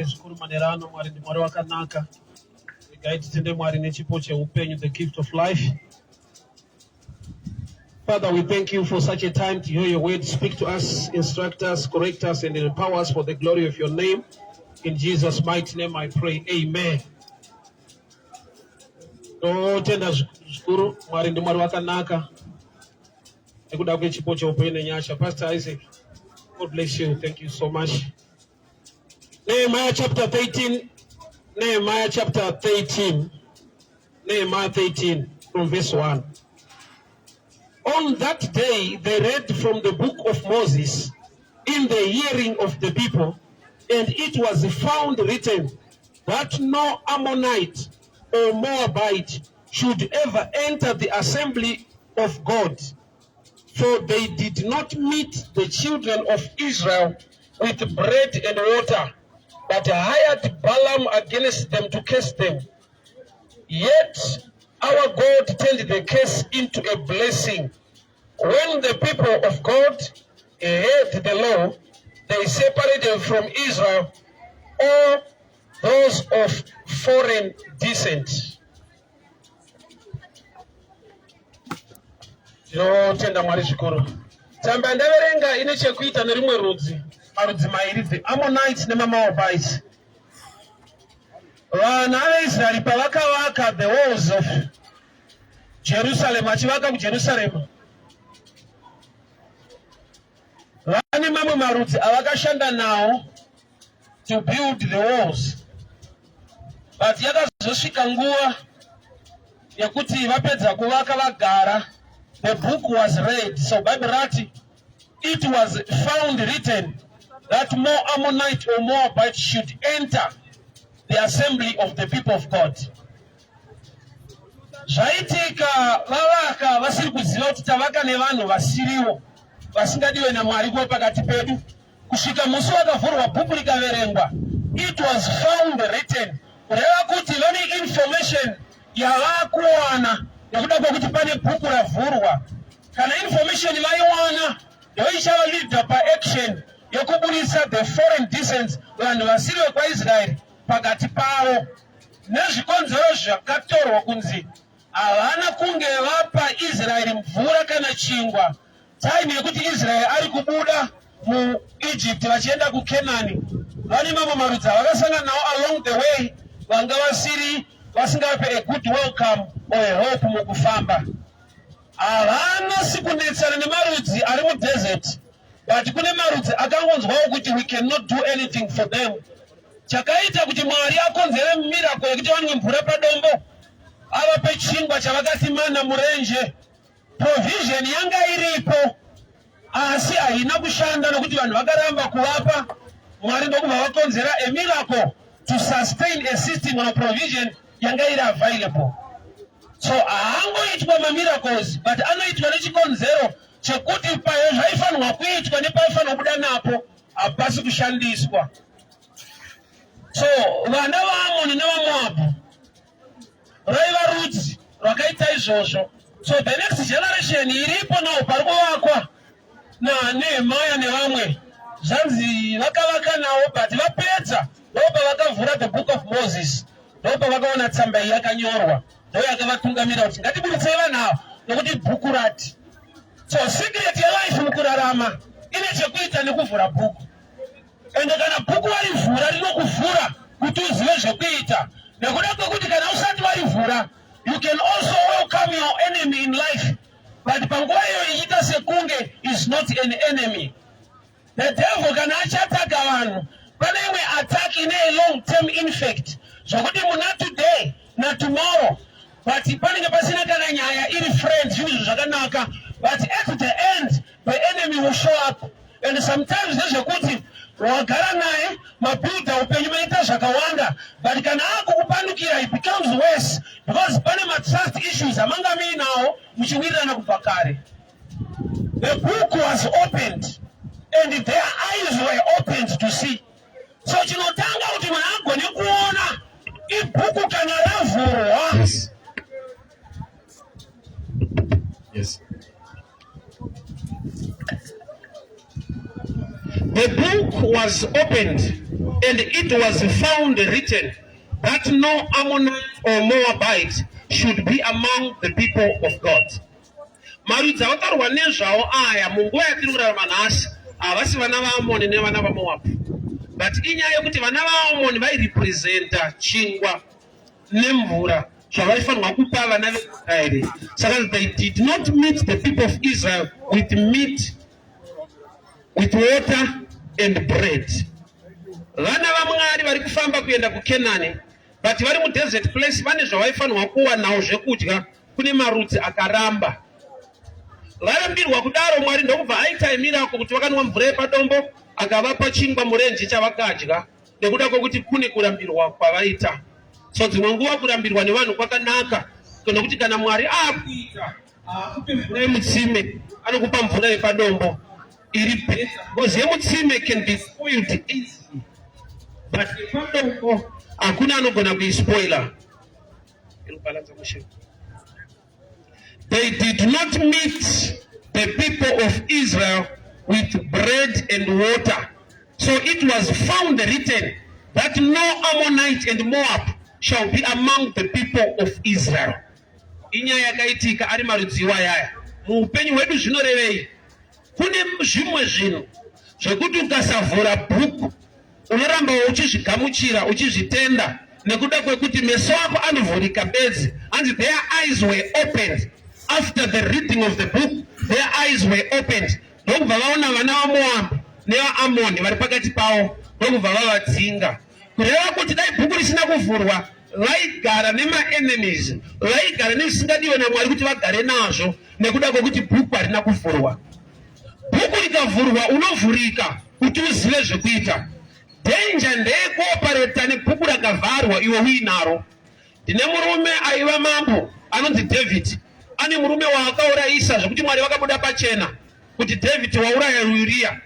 Zvikuru manherano, Mwari ndiMwari wakanaka. Regai titende Mwari nechipo cheupenyu, the gift of life. Father, we thank you for such a time to hear your word. Speak to us, instruct us, correct us, and empower us for the glory of your name. In Jesus' mighty name I pray. Amen. Totenda zvikuru Mwari ndiMwari wakanaka nekuda kwechipo cheupenyu nenyasha. Pastor Isaac, God bless you. Thank you so much. Nehemiah chapter 13, Nehemiah chapter 13, Nehemiah 13 from verse 1. On that day they read from the book of Moses in the hearing of the people, and it was found written that no Ammonite or Moabite should ever enter the assembly of God, for they did not meet the children of Israel with bread and water, but hired Balaam against them to curse them. Yet our God turned the curse into a blessing. When the people of God heard the law, they separated from Israel all those of foreign descent. Tinotenda Mwari zvikuru. Tsamba yandaverenga ine chekuita nerimwe rudzi, marudzi mairi, the Ammonites nemaMoabites. Vana veIsraeri pavakavaka the walls of Jerusalem, vachivaka kuJerusarema, vane mamwe marudzi avakashanda nawo to build the walls but yakazosvika nguva yekuti vapedza kuvaka vagara the book was read so bible rati it was found written that more ammonite or moabite should enter the assembly of the people of god Zvaitika vavaka vasiri kuziva kuti tavaka nevanhu vasiriwo vasingadiwe naMwari kuva pakati pedu kusvika musi wakavhurwa bhuku rikaverengwa it was found written kureva kuti vane information yavakuwana nekuda kwekuti pane bhuku ravhurwa kana information vaiwana ndoichava leader paaction yekuburitsa the foreign descents vanhu vasiri vekwaisraeri pakati pavo nezvikonzero zvakatorwa kunzi havana kunge vapa Israeri mvura kana chingwa time yekuti Israeri ari kubuda muEgypt vachienda kuKenani. Vane mamwe marudzi avakasangana nawo along the way vanga vasiri vasingape a good welcome or a hope mukufamba. Havana sikunetsana nemarudzi ari mudesert but kune marudzi akangonzwawo kuti we cannot do anything for them Chakaita kuti Mwari akonzere miracle yekuti vanwe mvura padombo avape chingwa chavakati mana murenje. Provision yanga iripo asi haina kushanda nokuti vanhu vakaramba kuvapa. Mwari ndokubva vakonzera a miracle to sustain a system or provision yanga iri available. So haangoitwa mamiracles but anoitwa nechikonzero chekuti payo zvaifanirwa kuitwa nepaifanirwa kubuda napo hapasi kushandiswa. So vana vaAmoni nevaMoabhu raiva rudzi rwakaita izvozvo. So the next generation iripo now pari kuvakwa naNehemaya nevamwe zvanzi vakavaka nawo but vapedza ndopavakavhura the book of Moses ndopavakaona tsamba iyi yakanyorwa ndoyakavatungamira kuti ngatiburitsei vanhu ava nokuti bhuku rati so secret yelife mukurarama ine chekuita nekuvhura bhuku ende kana bhuku warivhura rinokuvhura kuti uzive zvekuita nekuda kwekuti kana usati warivhura you can also welcome your enemy in life but panguva iyo ichiita sekunge is not an enemy The devil kana achataka vanhu pane imwe attack ine a long term infect zvokuti muna today na tomorrow but panenge pasina kana nyaya iri friend zvinhu izvo zvakanaka but at the end the enemy will show up and sometimes ndezvekuti wagara naye mabuilda upenyu maita zvakawanda but kana akukupandukira it becomes worse because pane matrust issues amanga muinawo muchiwirirana kubva kare The book was opened and their eyes were opened to see. So chinotanga kuti munhu agone kuona ibhuku kana ravhurwa. Yes. Yes. The book was opened. And it was found written that no Ammonite or Moabite should be among the people of God. Marudzi avataurwa nezvawo aya munguva yatiri kurarama nhasi havasi vana vaAmoni nevana vaMoabhu, but inyaya yekuti vana vaAmoni vairepresenta chingwa nemvura zvavaifanirwa kupa vana veIsraeri. Saka they did not meet the people of Israel with meat, with water and bread. Vana vaMwari vari kufamba kuenda kuKenani, but vari mudesert place, vane zvavaifanirwa kuwanawo zvekudya. Kune marudzi akaramba. Varambirwa kudaro, Mwari ndokubva aita miracle kuti vakanwa mvura yepadombo, akavapa chingwa murenje chavakadya, nekuda kwekuti kune kurambirwa kwavaita. So dzimwe nguva kurambirwa nevanhu kwakanaka, nokuti kana Mwari aakuita, haakupi mvura yemutsime, anokupa mvura yepadombo iri better, because yemutsime can be spoiled easily, but yepadombo hakuna anogona kuispoila. Inobalanza mushe. They did not meet the people of Israel with bread and water. So it was found written that no Ammonite and Moab shall be among the people of Israel. Inyaya yakaitika ari marudzi iwayaya. Muupenyu hwedu zvinorevei? Kune zvimwe zvinhu zvekuti ukasavhura bhuku unoramba uchizvigamuchira, uchizvitenda, nekuda kwekuti meso ako anovhurika bedzi. Hanzi their eyes were opened after the reading of the book. Their eyes were opened, ndokubva vaona vana vaMoabhu nevaAmoni vari pakati pavo, ndokubva vavadzinga. Kureva kuti dai bhuku risina kuvhurwa, vaigara nemaenemies, vaigara nezvisingadiwe naMwari kuti vagare nazvo, nekuda kwekuti bhuku harina kuvhurwa. Bhuku rikavhurwa, unovhurika kuti uzive zvekuita. Danger ndeyekuoperate nebhuku rakavharwa iwe uinaro. Ndine murume aiva mambo anonzi David. Ane murume waakaurayisa zvekuti Mwari vakabuda pachena kuti David wauraya Uriya.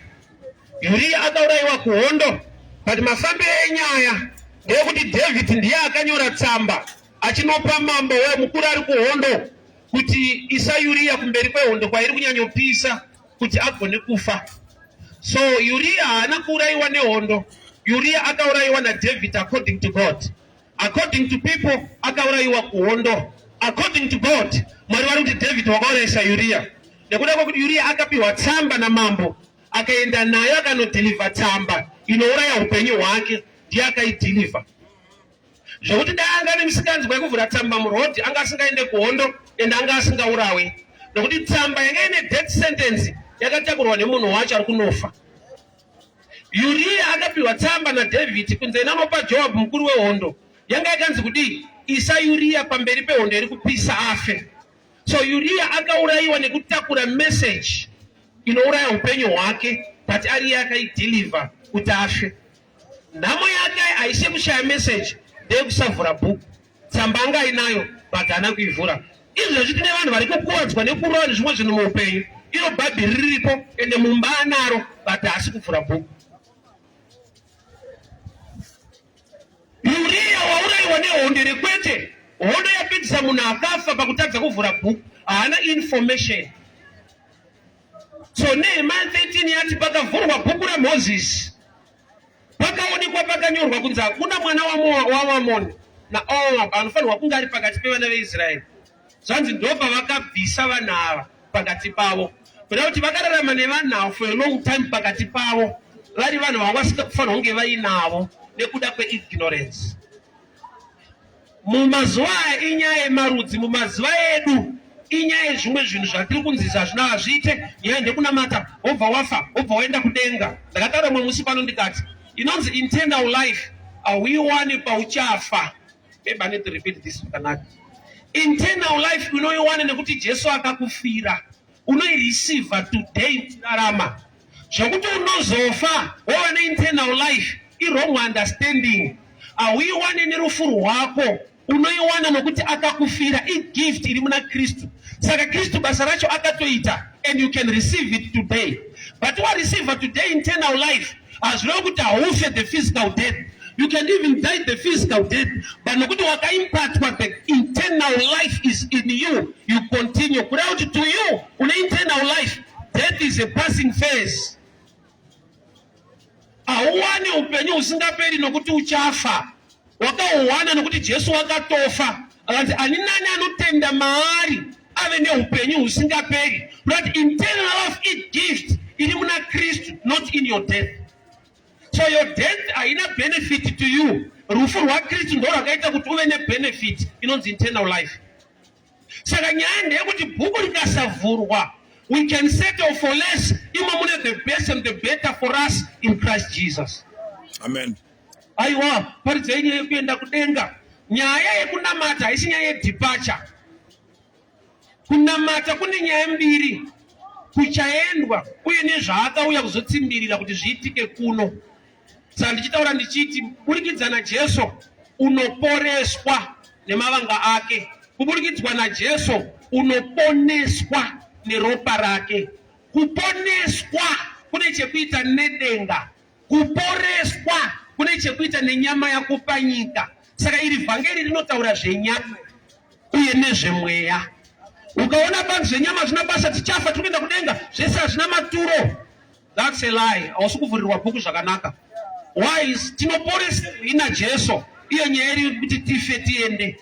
Uriya akaurayiwa kuhondo, but mafambiro enyaya ndeyekuti David ndiye akanyora tsamba achinopa mambo wemukuru ari kuhondo kuti isa Uriya kumberi kwehondo kwairi kunyanyopisa kuti agone kufa. So Uriya haana kuurayiwa nehondo. Uriya akaurayiwa naDavid according to God. According to people, akaurayiwa kuhondo. According to God, Mwari vari kuti David wakaurayisa Uriya, nekuda kwekuti Uriya akapiwa tsamba namambo, akaenda nayo, akanodeliver tsamba inouraya upenyu hwake. Ndiye akaideliver, zvokuti dai anga nemusikanzwa yekuvhura tsamba murodhi, anga asingaende kuhondo ende anga asingaurawi, nokuti tsamba yanga ine death sentence yakatakurwa nemunhu wacho ari kunofa. Uriya akapiwa tsamba naDhavhidhi kunze inanopa Joabhu mukuru wehondo. Yanga yakanzi kudii? Isa Uriya pamberi pehondo iri kupisa afe. So Uriya akaurayiwa nekutakura message inouraya upenyu hwake, but ariye akaideliver kuti afe. Nhamo yake haisi yekushaya message, ndeyekusavhura bhuku. Tsamba anga ainayo, but haana kuivhura. Izvezvi tine vanhu vari kukuwadzwa nekurova nezvimwe zvinhu muupenyu. Iro Bhaibheri riripo, ende mumba anaro, but haasi kuvhura bhuku. Uriya waurayiwa nehondo here? Kwete. Hondo yapedzisa munhu akafa pakutadza kuvhura bhuku, haana information. So Nehemiah 13 yati pakavhurwa bhuku raMozisi, pakaonekwa pakanyorwa kunzi hakuna mwana waAmoni naMoab anofanirwa kunge ari pakati pevana veIsraeri. Zvanzi ndobva vakabvisa vanhu ava pakati pavo, kuda kuti vakararama nevanhu ava for a long time pakati pavo, vari vanhu vanga vasingakufanirwa kunge vainavo nekuda kweignorance. Mumazuva aya inyaya yemarudzi. Mumazuva edu inyaya yezvimwe zvinhu zvatiri kunzi zvazvina hazviite. Nyaya ndekunamata, wobva wafa, wobva waenda kudenga. Ndakataura mumwe musi pano ndikati inonzi eternal life hauiwani pauchafa. Maybe I need to repeat this zvakanaka. Eternal life unoiwana nekuti Jesu akakufira. Unoireceiva today uchirarama. Zvokuti unozofa wova neeternal life iwrong understanding. Hauiwane nerufu rwako, unoiwana nokuti akakufira. Igift iri muna Kristu. Saka Kristu basa racho akatoita, and you can receive it today. But wareceiva today eternal life, hazvirevi kuti haufe the physical death. You can even die the physical death, but nokuti wakaimpartwa, the eternal life is in you, you continue. Kureva kuti to you une eternal life, death is a passing phase. Hauwani upenyu husingaperi nokuti uchafa. Wakauwana nokuti Jesu wakatofa. Akanzi ani nani anotenda maari ave neupenyu husingaperi. But eternal life i gift iri muna Kristu, not in your death. So your death haina benefit to you. Rufu rwaKristu ndo rwakaita kuti uve nebenefit inonzi eternal life. Saka nyaya ndeyekuti bhuku rikasavhurwa, we can settle for less. Imo mune the best and the better for us in Christ Jesus. Amen. Aiwa, paridzai nyaya yekuenda kudenga. Nyaya yekunamata haisi nyaya yedeparture. Kunamata kune nyaya mbiri, kuchaendwa uye nezvaakauya kuzotsimbirira kuti zviitike kuno. Saka ndichitaura ndichiti kuburikidza naJesu unoporeswa nemavanga ake, kuburikidzwa naJesu unoponeswa neropa rake. Kuponeswa kune chekuita nedenga, kuporeswa kune chekuita nenyama yako panyika. Saka iri vhangeri rinotaura zvenyama uye nezvemweya. Ukaona panzi zvenyama zvina basa, tichafa, tiri kuenda kudenga, zvese hazvina maturo. That's a lie. Hausi kuvhurirwa bhuku zvakanaka. Why is tinoporeswa naJesu? Iyo nyaya iri kuti tife tiende.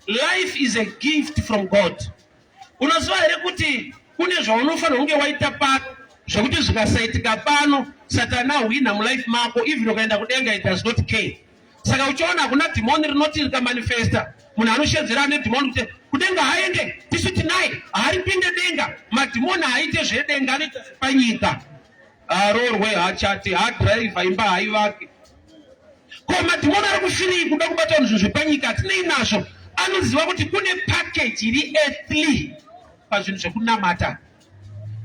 Life is a gift from God. Unoziva here kuti kune zvaunofanira kunge waita pano zvekuti zvikasaitika pano Satani ahwina mulife mako, even ukaenda kudenga it does not care. Saka uchiona hakuna dhimoni rinoti rikamanifesta munhu anoshedzera ane dhimoni kuti kudenga haende, tisu tinaye, haaripinde denga. Madhimoni haaite zvedenga, anoita zvepanyika. Haarorwe, haachati, haadhiraivha, imba haivake. Ko madhimoni ari kufirei kuda kubata vanhu zvinhu zvepanyika? Hatinei nazvo. Anoziva kuti kune package iri earthly pazvinhu zvekunamata.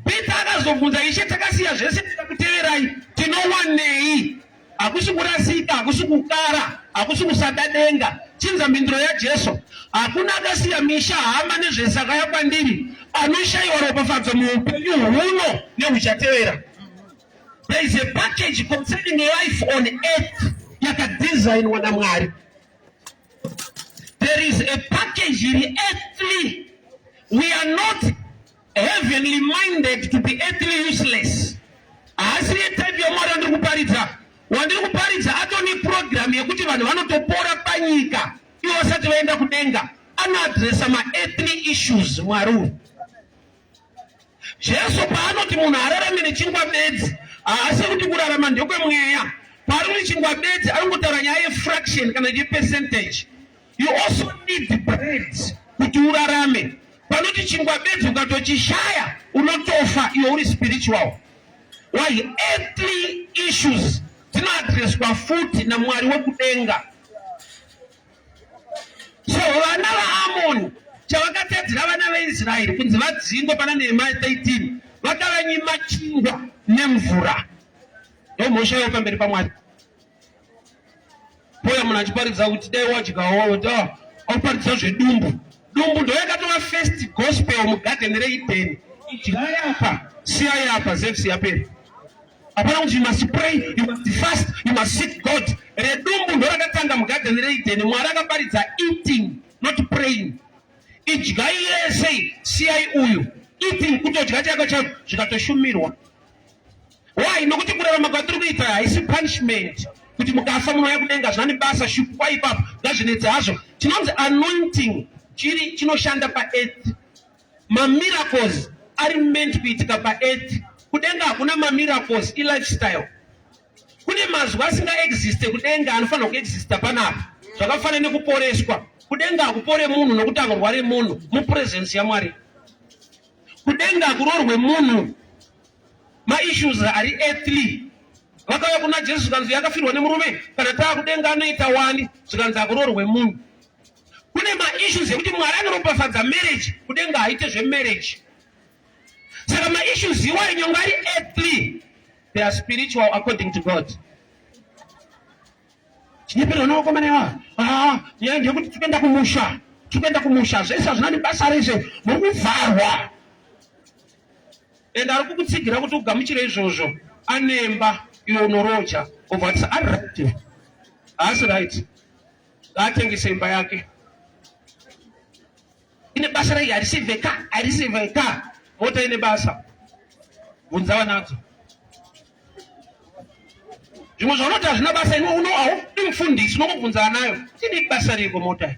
Peter akazobvunza, Ishe, takasiya zvese tikakuteverai, tinowanei? Hakusi kurasika, hakusi kukara, hakusi kusada denga. Chinza mhinduro yaJesu. Hakuna akasiya misha, hama nezvese akauya kwandiri anoshayiwa ropafadzo muupenyu huno nehuchatevera. There is a package concerning life on earth yakadesignwa naMwari. There is a package iri earthly. We are not heavenly minded to be earthly useless. Haasi yetype yaMwari wandiri kuparidza. Wandiri kuparidza atone program yekuti vanhu vanotopora panyika ivo vasati vaenda kudenga. Anoadresa maearthly issues Mwari uyu. Jesu paanoti munhu ararame nechingwa bedzi, haasi kuti kurarama ndekwemweya. Paari kuti chingwa bedzi, anongotaura nyaya yefraction kana yepercentage. You also need bread kuti urarame. Panoti chingwa bedzi ukatochishaya unotofa, iwe uri spiritual. Why? Earthly issues dzinoadreswa futi naMwari wekudenga. So vana vaAmoni chavakatadzira vana veIsraeri kunzi vadzingwe pana Nehemia 13, vakavanyima chingwa nemvura. Ndomhosva yavo pamberi paMwari. Poya munhu achiparidza kuti dai wadyawo, auparidza zvedumbu. Dumbu ndo yakatova first gospel mugadheni reEden. Idyai apa, siyai apa, zefsi yapera. Hapana kuti you must pray, you must fast, you must seek God. Redumbu ndo rakatanga mugadheni reEden. Mwari akaparidza eating, not praying. Idyai yese, siyai uyu. Eating, kutodya chako chako, zvikatoshumirwa. Why? Nokuti kurarama kwatiri kuita haisi punishment kuti mukafa munouya kudenga, zvane basa shupwa ipapo, ngazvinetse hazvo. Chinonzi anointing chiri chinoshanda paearth. Mamiracles ari meant kuitika paearth. Kudenga hakuna mamiracles, ilifestyle. Kune mazwi asingaexiste kudenga anofanira kuexista panapa, zvakafanana nekuporeswa. Kudenga hakupore munhu nokuti akurware munhu mupresence yaMwari. Kudenga hakurorwe munhu. Maissues ari earthly. Vakauya kuna Jesu zvikanzi yakafirwa nemurume, kana taakudenga anoita wani, zvikanzi hakurorwe munhu. Kune maissues ekuti Mwari anoropafadza marriage, kudenga haite zvemarriage. Saka maissues iwayo nyangwe ari earthly, they are spiritual according to God. Chinyeperwa nevakomana ivava. Nyaya ndeyekuti tikuenda kumusha, tikuenda kumusha, zvese hazvina nebasa rese, muri kuvharwa. And ari kukutsigira kuti ugamuchire izvozvo, anemba iwe unoroja, obva ati ari right, haasi right, ngaatengese imba yake. Ine basa rei? I receive a car, I receive a car. Mota ine basa, bvunza vanadzo. Zvimwe zvaunoti hazvina basa ino uno haudi mufundisi unongobvunza anayo tini basa riko mota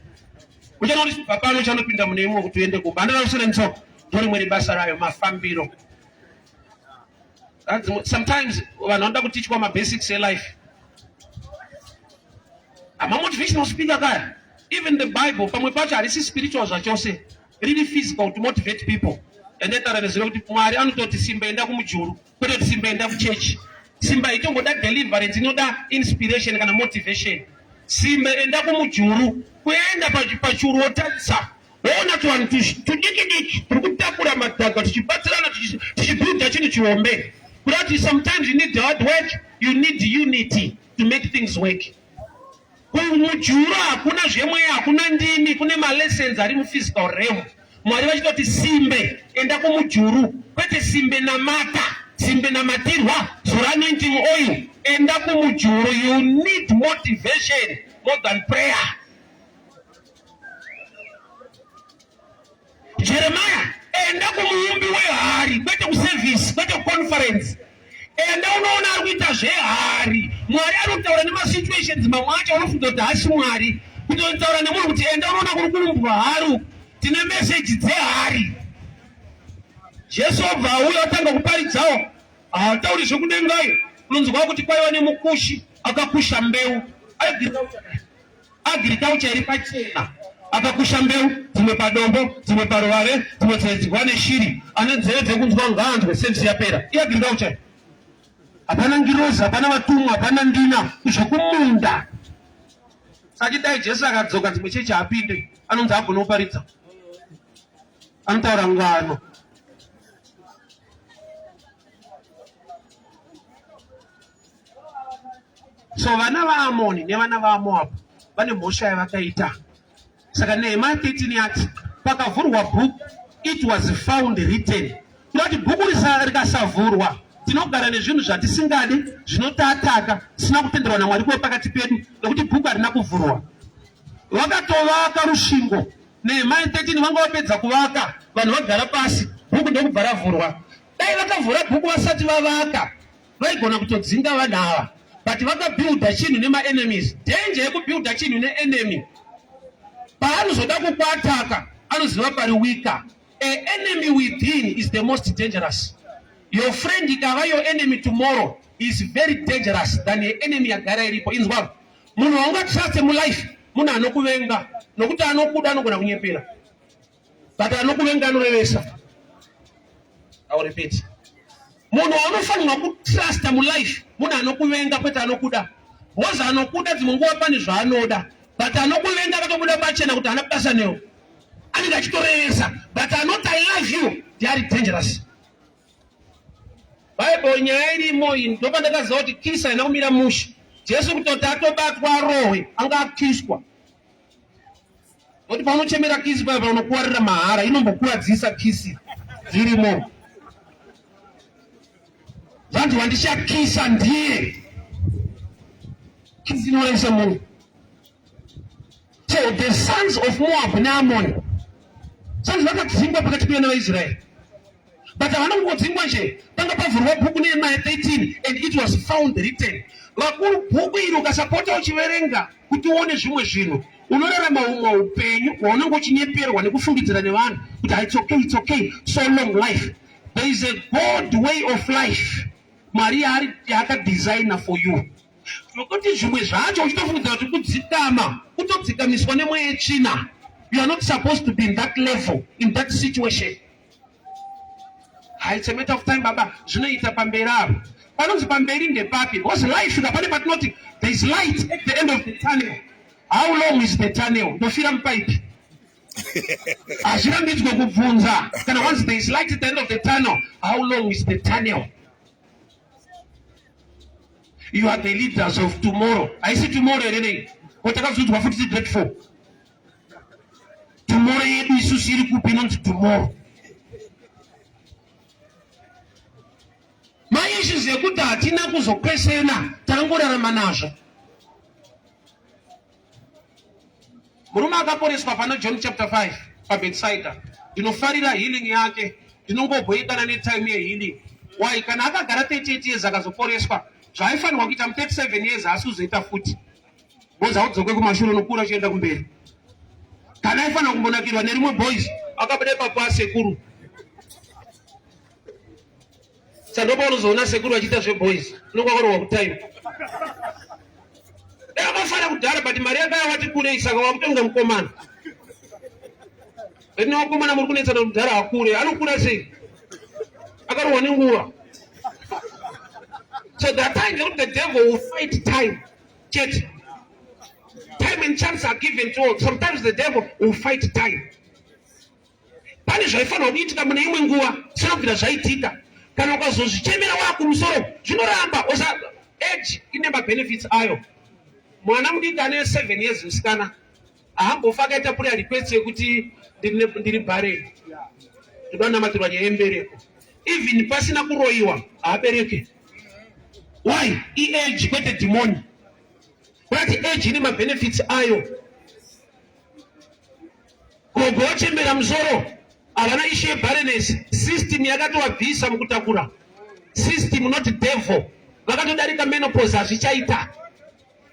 uchaona kuti bva pano uchanopinda mune imwe kuti uende kumba handina kusina netsoka ndorimwe rebasa rayo mafambiro. Sometimes vanhu vanoda kutichwa mabasics elife. Amamotivational speaker kaya even the Bible pamwe pacho harisi spiritual zvachose, riri physical to motivate people. Ende taura nezuro kuti Mwari anototi simba enda kumujuru, kwete kuti simba enda kuchechi. Simba itongoda deliverance, inoda inspiration kana motivation. Simba enda kumujuru, kuenda pachuru wotarisa woona tuvanhu tudiki diki turi kutakura madhaka tichibatsirana tichibuilda chinhu chihombe. Kuda kuti sometimes you need hard work, you need unity to make things work. Kumujuru hakuna zvemweya, hakuna ndimi, kune malessons ari muphysical realm. Mwari vachitoti simbe enda kumujuru, kwete simbe namata, simbe namatirwa, zora anointing oil, enda kumujuru. You need motivation more than prayer. Jeremiah, enda kumuumbi wehari, kwete kuservice, kwete kuconference. Enda unoona ari kuita zvehari. Mwari anotaura nemasituations mamwe acho unofunga kuti haasi Mwari. Kutotaura nemunhu kuti enda unoona kuri kuumbwa hari, tine meseji dzehari. Jesu obva auya otanga kuparidzawo, haatauri zvekudengayo. Unonzwa kuti kwaiva nemukushi akakusha mbeu. Agriculture iri pachena, akakusha mbeu dzimwe padombo, dzimwe paruvare, dzimwe dzaidzirwa neshiri. Ane nzeve dzekunzwa ngaanzwe, service yapera. Iagriculture, hapana ngirozi, hapana vatumwa, hapana ndina, zvekumunda. Saka dai Jesu akadzoka dzimwe chechi haapinde, anonzi agone kuparidza, anotaura ngano. So vana vaAmoni nevana vaMoabhu vane mhosva yavakaita. Saka Nehemiah 13 yati pakavhurwa bhuku, it was found written. Kuda kuti bhuku rikasavhurwa, tinogara nezvinhu zvatisingadi zvinotataka tisina kutenderwa naMwari kuve pakati pedu, nekuti bhuku harina kuvhurwa. Vakatovaka rusvingo. Nehemiah 13 vanga vapedza kuvaka, vanhu vagara pasi, bhuku ndokubva ravhurwa. Dai vakavhura bhuku vasati vavaka, vaigona kutodzinga vanhu ava, but vakabuilda chinhu nemaenemies. Danger yekubuilda chinhu neenemy, paanozoda kukuataka anoziva pari weaker. A enemy within is the most dangerous. Your friend ikava your enemy tomorrow is very dangerous than a enemy yagara iripo. Inzwa, munhu waungatruste mulife munhu anokuvenga, nokuti anokuda anogona kunyepera, but anokuvenga anorevesa. I will repeat, munhu waunofanirwa kutrusta mulife munhu anokuvenga, kwete anokuda, because anokuda dzimwe nguva pane zvaanoda, but anokuvenga akatobuda pachena kuti haana basa newo, anenge achitorevesa. But anoti "I love you", they are dangerous. Bible nyaya irimo iyi, ndopandakaziva kuti kisa haina kumira mushe. Jesu kutoti atobatwa arohwe, anga akiswa. Nokuti paunochemera kisi paya paunokuwarira mahara, inombokuwadzisa kisi dzirimo. Zvanzi wandichakisa ndiye. Kisi inourayisa munhu. So the sons of Moab neAmmon, sons vakadzingwa pakati pevana vaIsraeri, but havana kungodzingwa nje. Panga pavhurwa bhuku Nehemiah 13 and it was found written. Vakuru, bhuku iri ukasapota uchiverenga kuti uone zvimwe zvinhu, unorarama humwe upenyu hwaunenge uchinyeperwa nekufungidzira nevanhu kuti it's okay, it's okay, so long life. There is a God way of life Mwari yaakadesigna for you, nokuti zvimwe zvacho uchitofungidzira kuti kudzikama, kutodzikamiswa nemweya yetsvina. You are not supposed to be in that level, in that situation. It's a matter of time, baba, zvinoita pamberi apo. Panonzi pamberi ndepapi? Because life ka, pane patinoti there is light at the end of the tunnel. How long is the tunnel? Ndofira mupaipi? Hazvirambidzwe kubvunza. Kana once there is light at the end of the tunnel, how long is the tunnel? You are the leaders of tomorrow. Haisi tomorrow here nei? Watakazodzwa futi grade 4. Tomorrow yedu isusu iri kupi inonzi tomorrow? Maissues ekuti hatina kuzokwesena, takangorarama nazvo. Murume akaporeswa pana John chapter 5 paBethsaida, ndinofarira healing yake. Ndinongobhoikana netime yehealing. Why? Kana akagara 38 years akazoporeswa. Zvaaifanirwa kuita mu 37 years haasi kuzoita futi. Because haudzoke kumashure unokura uchienda kumberi. Kana aifanira kumbonakirwa nerimwe boys akabuda ipapo asekuru. Saka ndopaunozoona sekuru vachiita zveboys unonga wakarohwa kutime. Dai wakafara kudhara but mari yanga yawati kurei saka wakutonga mukomana. Rini wakomana muri kunetsana mudhara akure anokura sei? Akarohwa nenguva. So that time the devil will fight time. Chete. Time and chance are given to all. Sometimes the devil will fight time. Pane zvaifanirwa kuitika mune imwe nguva zvisina kubvira zvaitika. Kana ukazozvichemera wakumusoro zvinoramba. Osa age ine mabenefits ayo. Mwana mudiki ane 7 years musikana haambofa akaita prayer request yekuti ndiri barren ndoda namatirwa nyaya yembereko. Even pasina kuroyiwa haabereke. Why? Iage kwete dhimoni. But age ine mabenefits ayo. Gogo vachembera musoro havana issue yebarrenness. System yakatovabvisa mukutakura. System not devil. Vakatodarika menopause hazvichaita.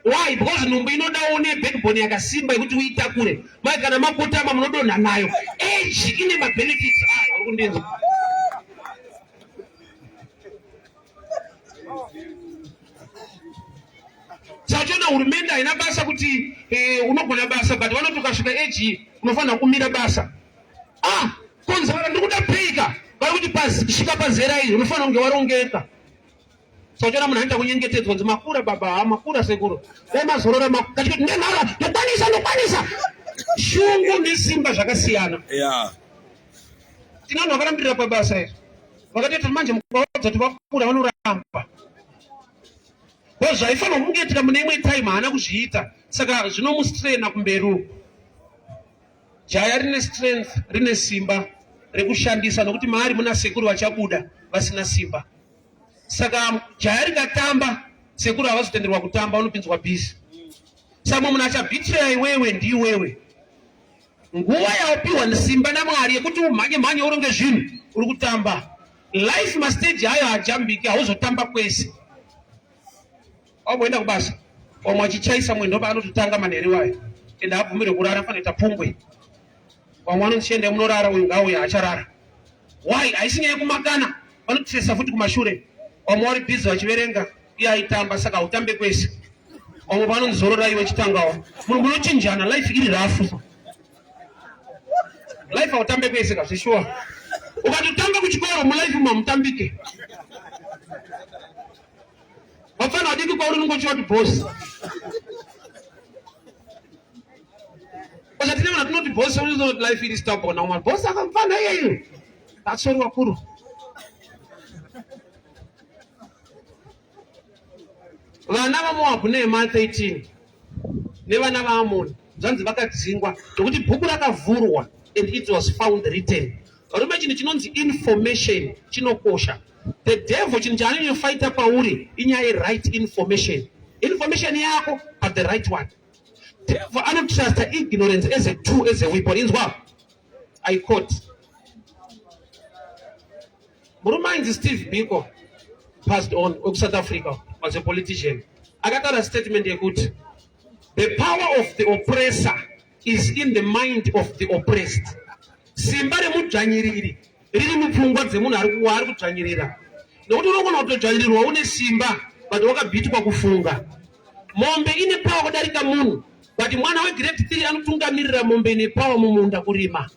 Why? Because nhumbu inodawo une backbone yakasimba yekuti uitakure. Mai kana makotama munodonha nayo. Age ine mabenefits ayo. Uri kundinzwa? Sachiona hurumende haina basa kuti eh, unogona basa but vanoti ukasvika age unofanira kumira basa. Ah, konzara ndiri kuda peika vari kuti pasvika pazera iri unofanira kunge warongeka. Sachiona munhu anoita kunyengetedzwa nzi makura baba ha makura sekuru dai mazorora kachikuti nenhara ndokwanisa ndokwanisa shungu nesimba zvakasiyana. Yeah. Tine vanhu vakarambirira pabasa iri vakatoita manje mukawadza kuti vakura vanoramba. Ko zvaifanirwa kunge itika mune imwe time haana kuzviita saka zvinomustraina kumberi uku. Jaya rine strength rine simba rekushandisa nokuti maari muna sekuru vachabuda vasina simba. Saka jaya rikatamba sekuru havazotenderwa kutamba unopinzwa busy. Saka mumwe munhu achabhitreya iwewe ndiwewe. Nguva yaupiwa simba naMwari yekuti umhanye mhanye uronge zvinhu uri kutamba. Life mastage ayo hajambiki hauzotamba kwese. Wamboenda kubasa wamwe achichaisa mwe ndopa anototanga manheru iwayo ende haabvumirwe kurara fanoita pungwe. Vamwe vanonzi chiendai munorara uyu ngaauye haacharara. Why? Haisi nyaya yekumakana vanotresa futi kumashure. Vamwe vari busy vachiverenga iye aitamba saka hautambe kwese. Vamwe vanonzi zorora iwe chitangawo. Munhu munochinjana life iri rafu. Life hautambe kwese ka zveshuwa. Ukatotamba kuchikoro mulife umu hamutambike. Vapfana vadiki kwauri unongochiwa kuti boss. Saka tine vanhu tinoti boss unozoti life iri stubborn na boss akamfana iyeyu. Atsori wakuru. Vana vaMoabhu Nehemiah 13 nevana vaAmoni zvanzi vakadzingwa nokuti bhuku rakavhurwa and it was found written. Varume, chinhu chinonzi information chinokosha. The devil chinhu chaanonyofaita pauri inyaya yeright information. Information yako but the right one. Devil anotrusta ignorance as a tool, as a weapon. Inzwa, I quote. Murume ainzi Steve Biko passed on wekuSouth Africa was a politician. Akataura statement yekuti the power of the oppressor is in the mind of the oppressed. Simba remudzvanyiriri riri mupfungwa dzemunhu ari kuwa ari kudzvanyirira. Nokuti unogona kutodzvanyirirwa une simba but wakabhitwa kufunga. Mombe ine power kudarika munhu but mwana wegrade 3 anotungamirira mombe ine power mumunda kurima.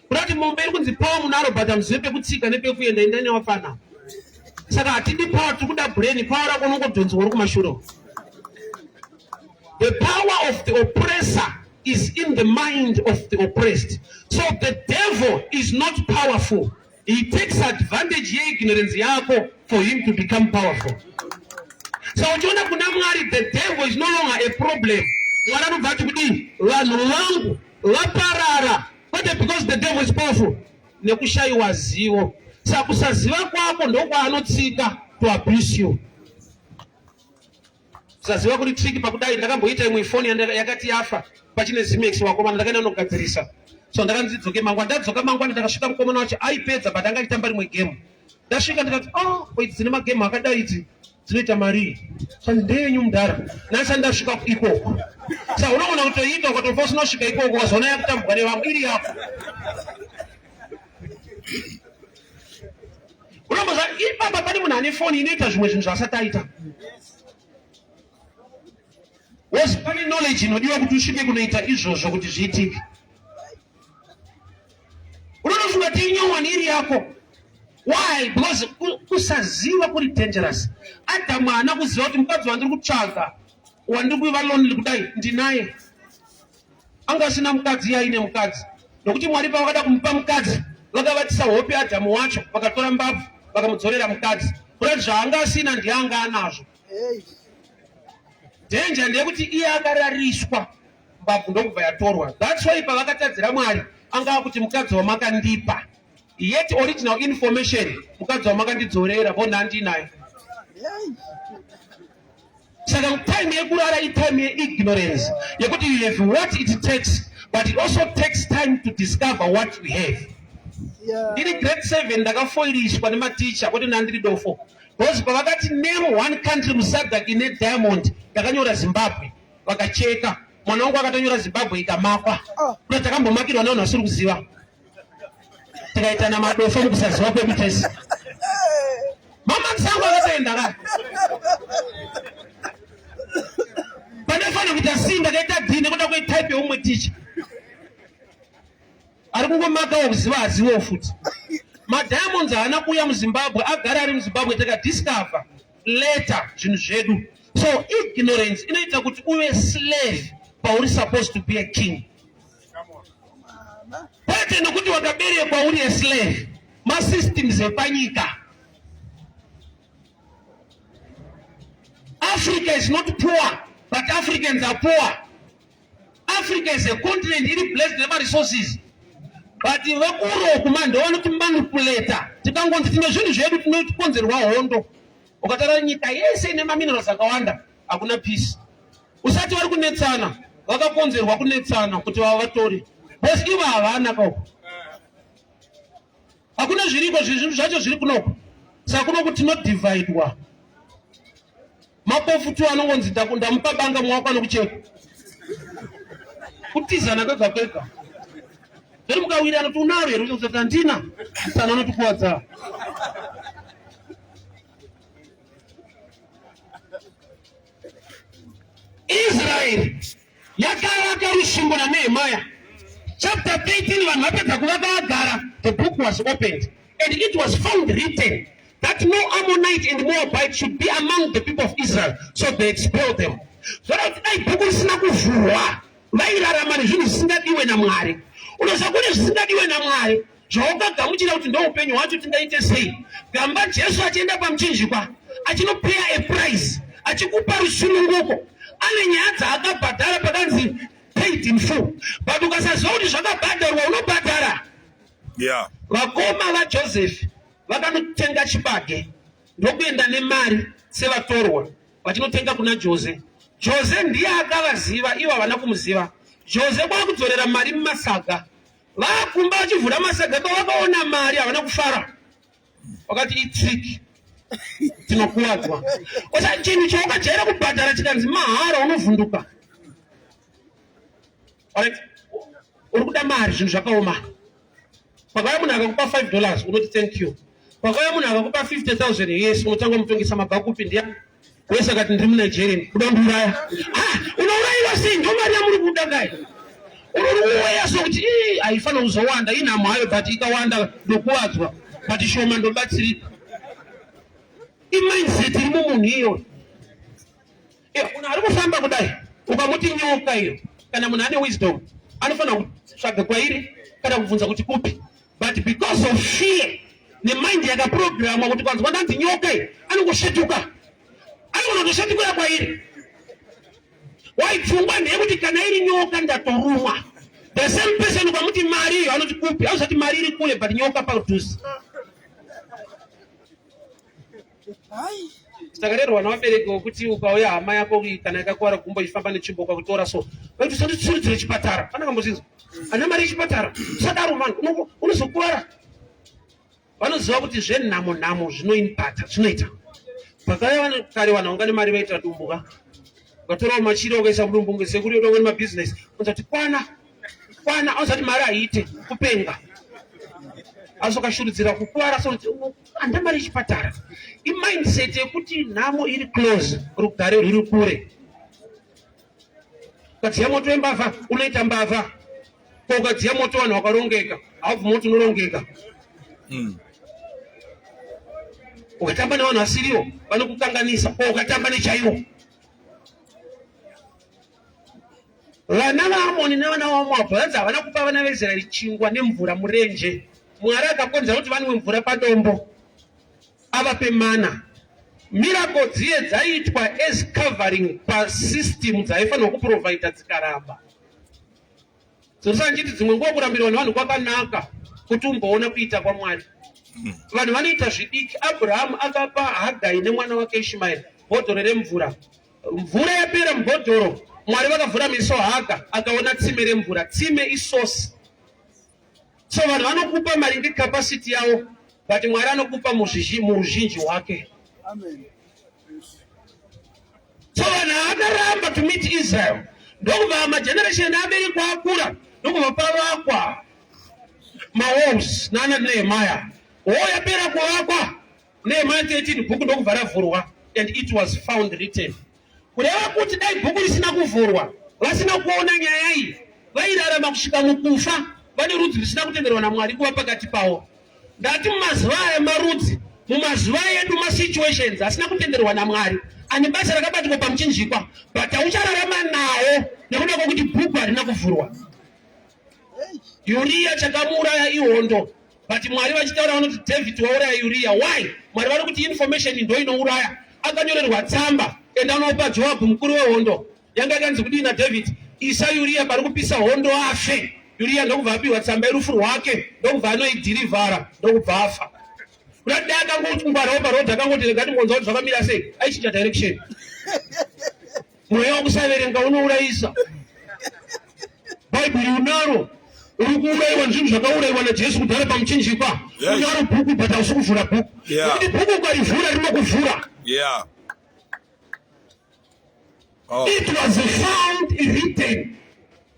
Kuda kuti mombe iri kunzi power munaro but hamuzive pekutsika nepekuenda enda newafana. Saka hatidi power tiri kuda brain power rako unongodhonzwa uri kumashure. The power of the oppressor is in the mind of the oppressed. So the devil is not powerful. He takes advantage yeignorance yako for him to become powerful. So uchiona kuna Mwari the devil is no longer a problem. Mwari anobva ati kudii? Vanhu vangu vaparara kwete because the devil is powerful, nekushayiwa zivo. Saka kusaziva kwako ndokwaanotsika to abuse you. Kusaziva kuri trick pakudai ndakamboita imwe foni yakati yafa pachine Zimex wakomana ndakaenda nogadzirisa. So ndakanzi dzoke mangwana ndadzoka mangwana ndakasvika mukomana wacho aipedza but anga achitamba rimwe game. Ndasvika ndikati oh wait dzine magame akadai idzi. Dzinoita marii? Sani ndeyenyu mudhara. Nhasi ndasvika ikoko. Sa unogona kutoita ukatofa usina kusvika ikoko wazoona yakutambwa nevamwe iri yako. Unomboza ipapa pane munhu ane foni inoita zvimwe zvinhu zvaasati aita. Wozi pane knowledge inodiwa kuti usvike kunoita izvozvo kuti zviitike. Unotofunga kuti inyowani iri yako. Why? Because kusaziva kuri dangerous. Adamu haana kuziva kuti mukadzi wandiri kutsvaga wandiri kuiva lonely kudai ndinaye. Anga asina mukadzi iye aine mukadzi. Nokuti Mwari pavakada kumupa mukadzi vakavatisa hope Adamu wacho vakatora mbabvu vakamudzorera mukadzi. Kurati zvaanga asina ndiye anga anazvo. Danger ndeyekuti iye akarariswa mbabvu ndokubva yatorwa. That's why pavakatadzira Mwari anga akuti mukadzi wamakandipa. Yet original information mukadzi wamakandidzorera bona andinaye. Saka time yekurara itime yeignorance yekuti you have what it takes but it also takes time to discover what you have. Ndiri grade 7 ndakafoiriswa nematicha kwete nandiri dofo because pavakati name one country muSADC ine diamond ndakanyora Zimbabwe vakacheka mwana wangu akatonyora Zimbabwe ikamakwa. Oh. Kuna takambomakirwa nevanhu vasiri kuziva tikaitana madofo mukusaziva kwedu tese. Mama msangu akatoenda ka pandaifanira kuita C ndakaita D nekuda kwetype yeumwe ticha ari kungomakawo kuziva azivewo futi. Madiamonds haana kuuya muZimbabwe, agara ari muZimbabwe takadiscover later zvinhu zvedu. So ignorance inoita kuti uve slave pauri supposed to be a king. Kwete nokuti wakaberekwa uri a slave, masystems epanyika. Africa is not poor, but Africans are poor. Africa is a continent iri blessed nemaresources but vekuuroku ma ndovanoti manipulator tikangonzi tine zvinhu zvedu tinokonzerwa hondo ukatara nyika yese ine maminerals akawanda hakuna peace usati vari kunetsana vakakonzerwa kunetsana kuti vava vatori bcause ivo havana kako hakuna zviriko zvinhu zvacho zviri kunoku saka kunoku tinodivhaidwa mapofu tu anongonzi ndamupa banga muwako anokucheka kutizana kwega kwega zveri mukawirana kuti unaro here kuti handina sana anotikuwadza Israeri yakavaka rusvingo naNehemiah. Chapter 13 vanhu vapedza kuvaka vagara, the book was opened and it was found written that no Ammonite and Moabite should be among the people of Israel, so they expelled them. Zvada kuti dai bhuku risina kuvhurwa, vairarama nezvinhu zvisingadiwe naMwari. Unoziva kune zvisingadiwe naMwari zvawakagamuchira kuti ndoupenyu hwacho tingaite sei gamba jesu achienda pamuchinjikwa achinopeya a price achikupa rusununguko ane nyaya dzaakabhadhara pakanzi paid in full but ukasaziva kuti zvakabhadharwa unobhadhara yeah. Vakoma vaJoseph vakanotenga chibage ndokuenda nemari sevatorwa vachinotenga kuna Jose. Jose ndiye akavaziva, ivo havana kumuziva. Jose kwakudzorera mari mumasaga Vakumba vachivhura masaga pavakaona mari havana kufara, vakati itrick, tinokuwadzwa. Osa chinhu chawakajaira kubhadhara chikanzi mahara unovhunduka. Alright, uri kuda mari, zvinhu zvakaoma. Pakauya munhu akakupa 5 dollars unoti thank you. Pakauya munhu akakupa 50000 yes unotanga mutongesa mabva kupi ndiani wese akati ndiri munigerian kuda kundiuraya ah, unourayiwa sei ndo mari yamuri kuda kai uri kuweya so kuti ii haifanira kuzowanda inhamo hayo but ikawanda ndokuvadzwa but shoma ndobatsirika imindset iri mumunhu iyoyo eh, munhu ari kufamba kudai ukamuti nyoka iyo kana munhu ane wisdom anofanira kutsvaga kwairi kana kubvunza kuti kupi but because of fear nemind yakaprogramwa kuti kwanzwa ndanzi nyoka iyi anongosvetuka anogona kutosvetukira kwairi why pfungwa ndeyekuti kana iri nyoka ndatorumwa the same person ukamuti mari iyo anoti kupi auzati mari iri kure but nyoka padhuze Takarerwa navabereki vokuti ukauya hama yako kana yakakuvara gumbo ichifamba netsvimbo ukakutora so vaiti usanditsuridzire chipatara pana kambozvinzwa ana mari yechipatara usadaro mani unozokuvara vanoziva kuti zvenhamo nhamo zvinoimpata zvinoita. Pakare vanhu kare vanhu vanga nemari vaita dumbu ka. Ukatora machira ukaisa mudumbu kunge sekuru yoda kuona mabusiness. Unozati kwana kwana unozati mari haiite kupenga. Asi ukashurudzira kukuvara so handa mari yechipatara. Imindset yekuti nhamo iri close rugare rwuri kure. Ukadziya moto wembavha unoita mbavha. Ko ukadziya moto vanhu vakarongeka haubvi moto unorongeka. Ukatamba nevanhu vasiriwo vanokukanganisa. Ko ukatamba nechaiwo. Vana vaAmoni nevana vaMoabhu vanzi havana kupa vana veIsraeri chingwa nemvura murenje. Mwari akakonzera kuti vanwe mvura padombo avape mana. Miracle dziye dzaiitwa as covering pasystem dzaifanirwa kuprovida dzikaramba. Dzosaka ndichiti dzimwe nguva kurambirwa nevanhu kwakanaka kuti umboona kuita kwaMwari. Vanhu vanoita zvidiki. Abrahamu akapa Hagai nemwana wake Ishmaeri bhodhoro remvura. Mvura yapera mubhodhoro, Mwari vakavhura meso Haga akaona tsime remvura. Tsime isource. So vanhu vanokupa maringe capacity yavo, but Mwari anokupa muuzhinji hwake. Amen. So vanhu vakaramba to meet Israel ndokubva mageneration aberekwa akura ndokubva pavakwa mawalls nana Nehemiah. Wall yapera kuvakwa Nehemiah 13 bhuku ndokubva ravhurwa and it was found written. Kureva kuti dai bhuku risina kuvhurwa vasina kuona nyaya iyi vairarama kusvika mukufa vane rudzi rusina kutenderwa naMwari kuva pakati pavo. Ndati mumazuva aya marudzi, mumazuva edu masituations asina kutenderwa naMwari ane basa rakabatirwa pamuchinjikwa, but hauchararama nawo nekuda kwekuti bhuku harina kuvhurwa. Uriya chakamuuraya ihondo, but Mwari vachitaura vanoti David wauraya Uriya. Why? Mwari vari kuti information ndo inouraya. Akanyorerwa tsamba enda unopa Joabhu mukuru wehondo. Yanga yakanzi kudii naDavid? Isa Uriya pari kupisa hondo afe. Uriya ndokubva apiwa tsamba yerufu rwake ndokubva anoidhirivhara ndokubva afa. Kuda dai akangoti ngwarawo paroad akangoti rega ndingonzwa kuti zvakamira sei, aichinja direction. Mweya wekusaverenga unourayisa. Bhaibheri unaro uri kuurayiwa nezvinhu zvakaurayiwa naJesu kudhara pamuchinjikwa. Unaro bhuku but hausi kuvhura bhuku. Nekuti bhuku ukarivhura rinokuvhura. Oh. It was found written.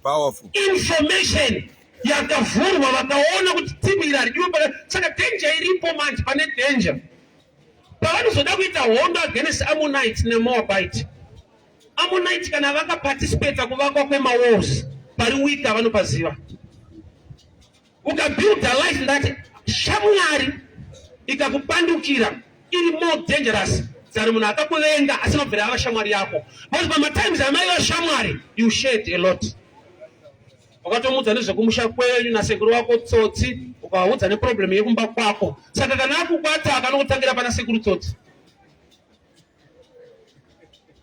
Powerful. Information yakavhurwa vakaona kuti timu iri haridiwe pakati. Saka danger iripo manje, pane danger. Pavanozoda kuita hondo against Ammonites neMoabite. Ammonite kana vakaparticipata kuvakwa kwemawalls pari weak vanopaziva. Ukabuilda life that shamwari ikakupandukira iri more dangerous than munhu akakuvenga asina kubvira ava shamwari yako. Because pamatimes amaiva shamwari you shared a lot. Wakatomuudza nezvekumusha kwenyu nasekuru wako Tsotsi, ukavaudza neproblem yekumba kwako. Saka kana akubata akanokutangira pana sekuru Tsotsi.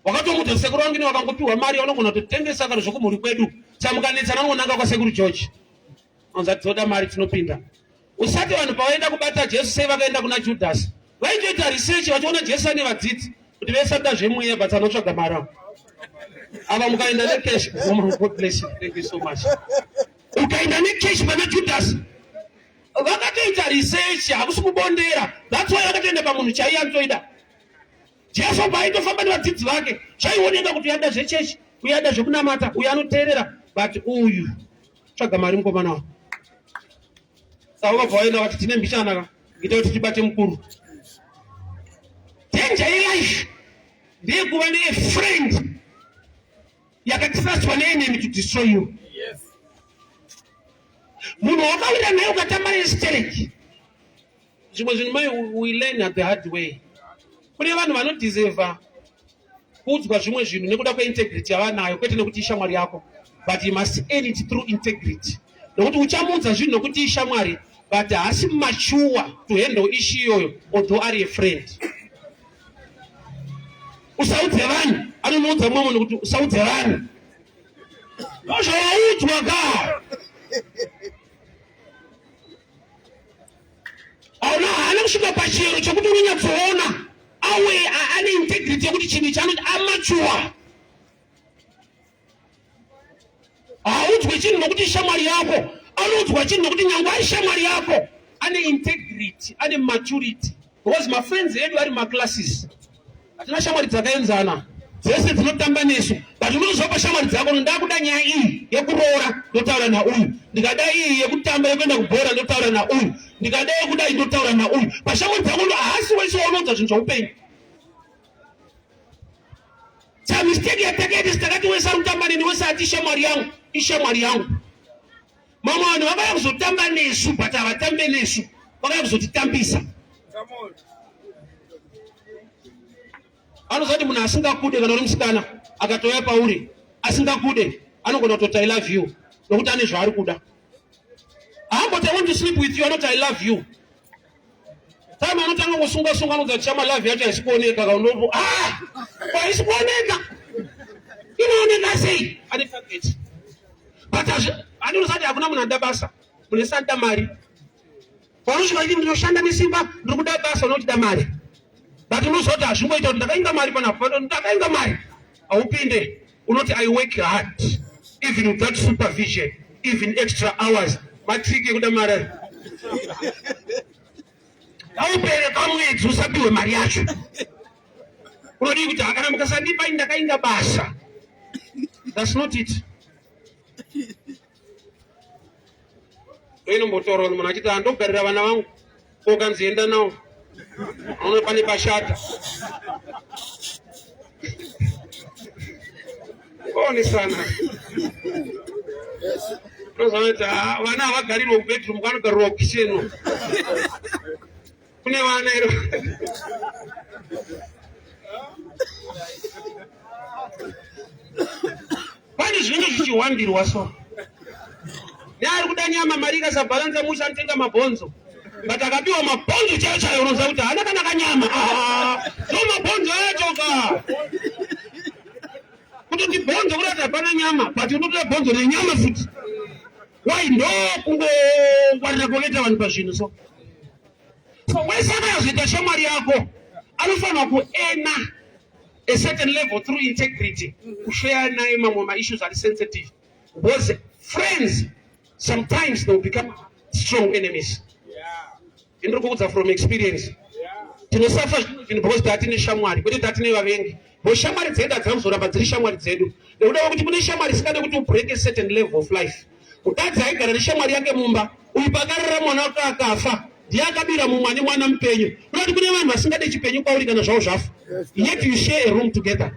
Wakatomuudza sekuru wangu wakangopiwa mari unogona kutotengesa kana zvekumhuri kwedu. Saka mukanetsana unonanga kwasekuru George. Anza toda mari tinopinda. Usati vanhu pavaenda kubata Jesu sei vakaenda kuna Judas. Vaitoita research vachiona Jesu ane vadzidzi kuti vese vanoda zvemweya but anotsvaga mari avo. Ava mukaenda necash, God bless you. Thank you so much. Ukaenda necash pana Judas vakatoita research hakusi kubondera. That's why vakatoenda pamunhu chaiye anotoida. Jesu paaitofamba nevadzidzi vake zvaioneka kuti uyada zvechechi, uyada zvekunamata, uyu anoteerera, but uyu tsvaga mari mukomana wangu. Saka vakabva vaenda vati tine mbichana ka, ita kuti tibate mukuru. Danger yelife ndeyekuva nefriend yakatrustwa neenemy to destroy you. Munhu wakawira naye ukatamba nestereki. Zvimwe zvinhu mai we learn at the hard way. Kune vanhu vanodeserva kuudzwa zvimwe zvinhu nekuda kweintegrity yavanayo, kwete nekuti ishamwari yako, but you must earn it through integrity. Nokuti uchamuudza zvinhu nokuti ishamwari, but haasi mature to handle issue iyoyo, although ari a friend. Usaudze vanhu, anonoudza mumwe munhu kuti usaudze vanhu. Ndozvawaudzwa ka. Hauna haana kusvika pachiyero chekuti unonyatsoona awe ane integrity yekuti chinhu ichi anoti amachuwa. Haudzwe chinhu nokuti shamwari yako, anoudzwa chinhu nokuti nyangwe ari shamwari yako ane integrity, ane maturity, because mafriends edu ari maclasses. Hatina shamwari dzakaenzana dzese dzinotamba nesu, but unozopa shamwari dzako, ndakuda nyaya iyi yekuroora ndotaura nauyu, ndikada iyi yekutamba yekuenda kubhora ndotaura nauyu, ndikada yekudai ndotaura nauyu. Pashamwari dzako ndo haasi wese waunoudza zvinhu zvaupenyu. Sa mistake yatakaita takati wese ari kutamba neni wese ati shamwari yangu ishamwari yangu. Mamwe vanhu vakauya kuzotamba nesu but havatambe nesu, vakauya kuzotitambisa. Anoziva kuti munhu asingakude kana uri musikana akatouya pauri asingakude anogona kutoti I love you nokuti ane zvaari kuda. Haamboti I want to sleep with you, anoti I love you. Time anotanga kusunga sunga anodza chama love yacho haisi kuoneka kaunopo. Ah! Haisi kuoneka. Inooneka sei? Ane target. But andinosati hakuna munhu anoda basa. Munhu ese anoda mari. Paunosvika chiti ndinoshanda nesimba, ndiri kuda basa unochida mari. But unoziva kuti hazvingoita kuti ndakainga mari panapa, ndakainga mari. Haupinde. Unoti I work hard even without supervision, even extra hours. Matriki ekuda mari. Haupere kamwedzi usapiwe mari yacho. Unodii kuti hakana mukasandipa ini ndakainga basa. That's not it. Ndoinombotaura munhu achiti andogarira vana vangu ko kanzi enda nawo aona pane pashata onesana unozoona ah, vana havagarirwa kubedroom kwanogarirwa kukitchen kune vana iro pane zvinenge zvichihwandirwa so neari kuda nyama mari ikasabhalansa musha anotenga mabhonzo but akapiwa mabhonzo chaiyo chaiyo unoziva kuti haana kana kanyama ah, ndo mabhonzo acho ka kutoti bhonzo kuratidza hapana nyama but unotoda bhonzo renyama futi why ndo kungongwarira kwakaita vanhu pazvinhu so so wese akazoita shamwari yako anofanirwa kuena a certain level through integrity kushare naye mamwe maissues ari sensitive because friends sometimes they will become strong enemies. Ndiri kuudza from experience. Tinosafa zvinhu because tatine shamwari kwete tatine vavengi. Bo shamwari dzedu hadzina kuzoramba dziri shamwari dzedu nekuda kwekuti kune shamwari isingade kuti ubreak a certain level of life. Mukadzi aigara neshamwari yake mumba uyu pakarara mwana wake akafa ndiye akabira mumwe ane mwana mupenyu. Kunoti kune vanhu vasingade chipenyu kwauri kana zvavo zvafa. Yet you share a room together.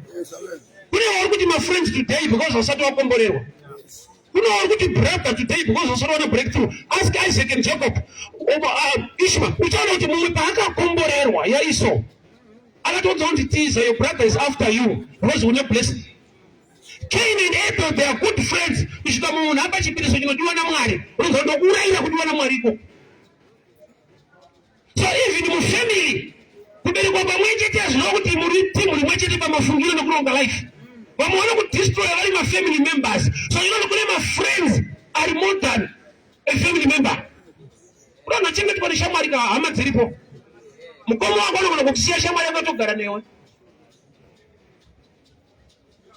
Kune vari kuti mafriends today because vasati vakomborerwa. Kune vari kuti brother today because vasati vaona breakthrough. Ask Isaac and Jacob. Ishmael, uchaona kuti mumwe paakakomborerwa yaIsau akatoudza kuti tiza your brother is after you because une blessing. Cain and Abel they are good friends kusvika munhu apa chipiriso chinodiwa naMwari unonzwa ndokuurayira kudiwa naMwari ikoko. So even mufamily kuberekwa pamwe chete hazvinova kuti muri timu rimwe chete pamafungiro nekuronga life. Vamwe vanokudestroya vari mafamily members. So you know kune mafriends ari more than a family member. Kuna anochengetwa neshamwari ka hama dziripo. Mukoma wako anogona kukusiya shamwari yako yotogara newe.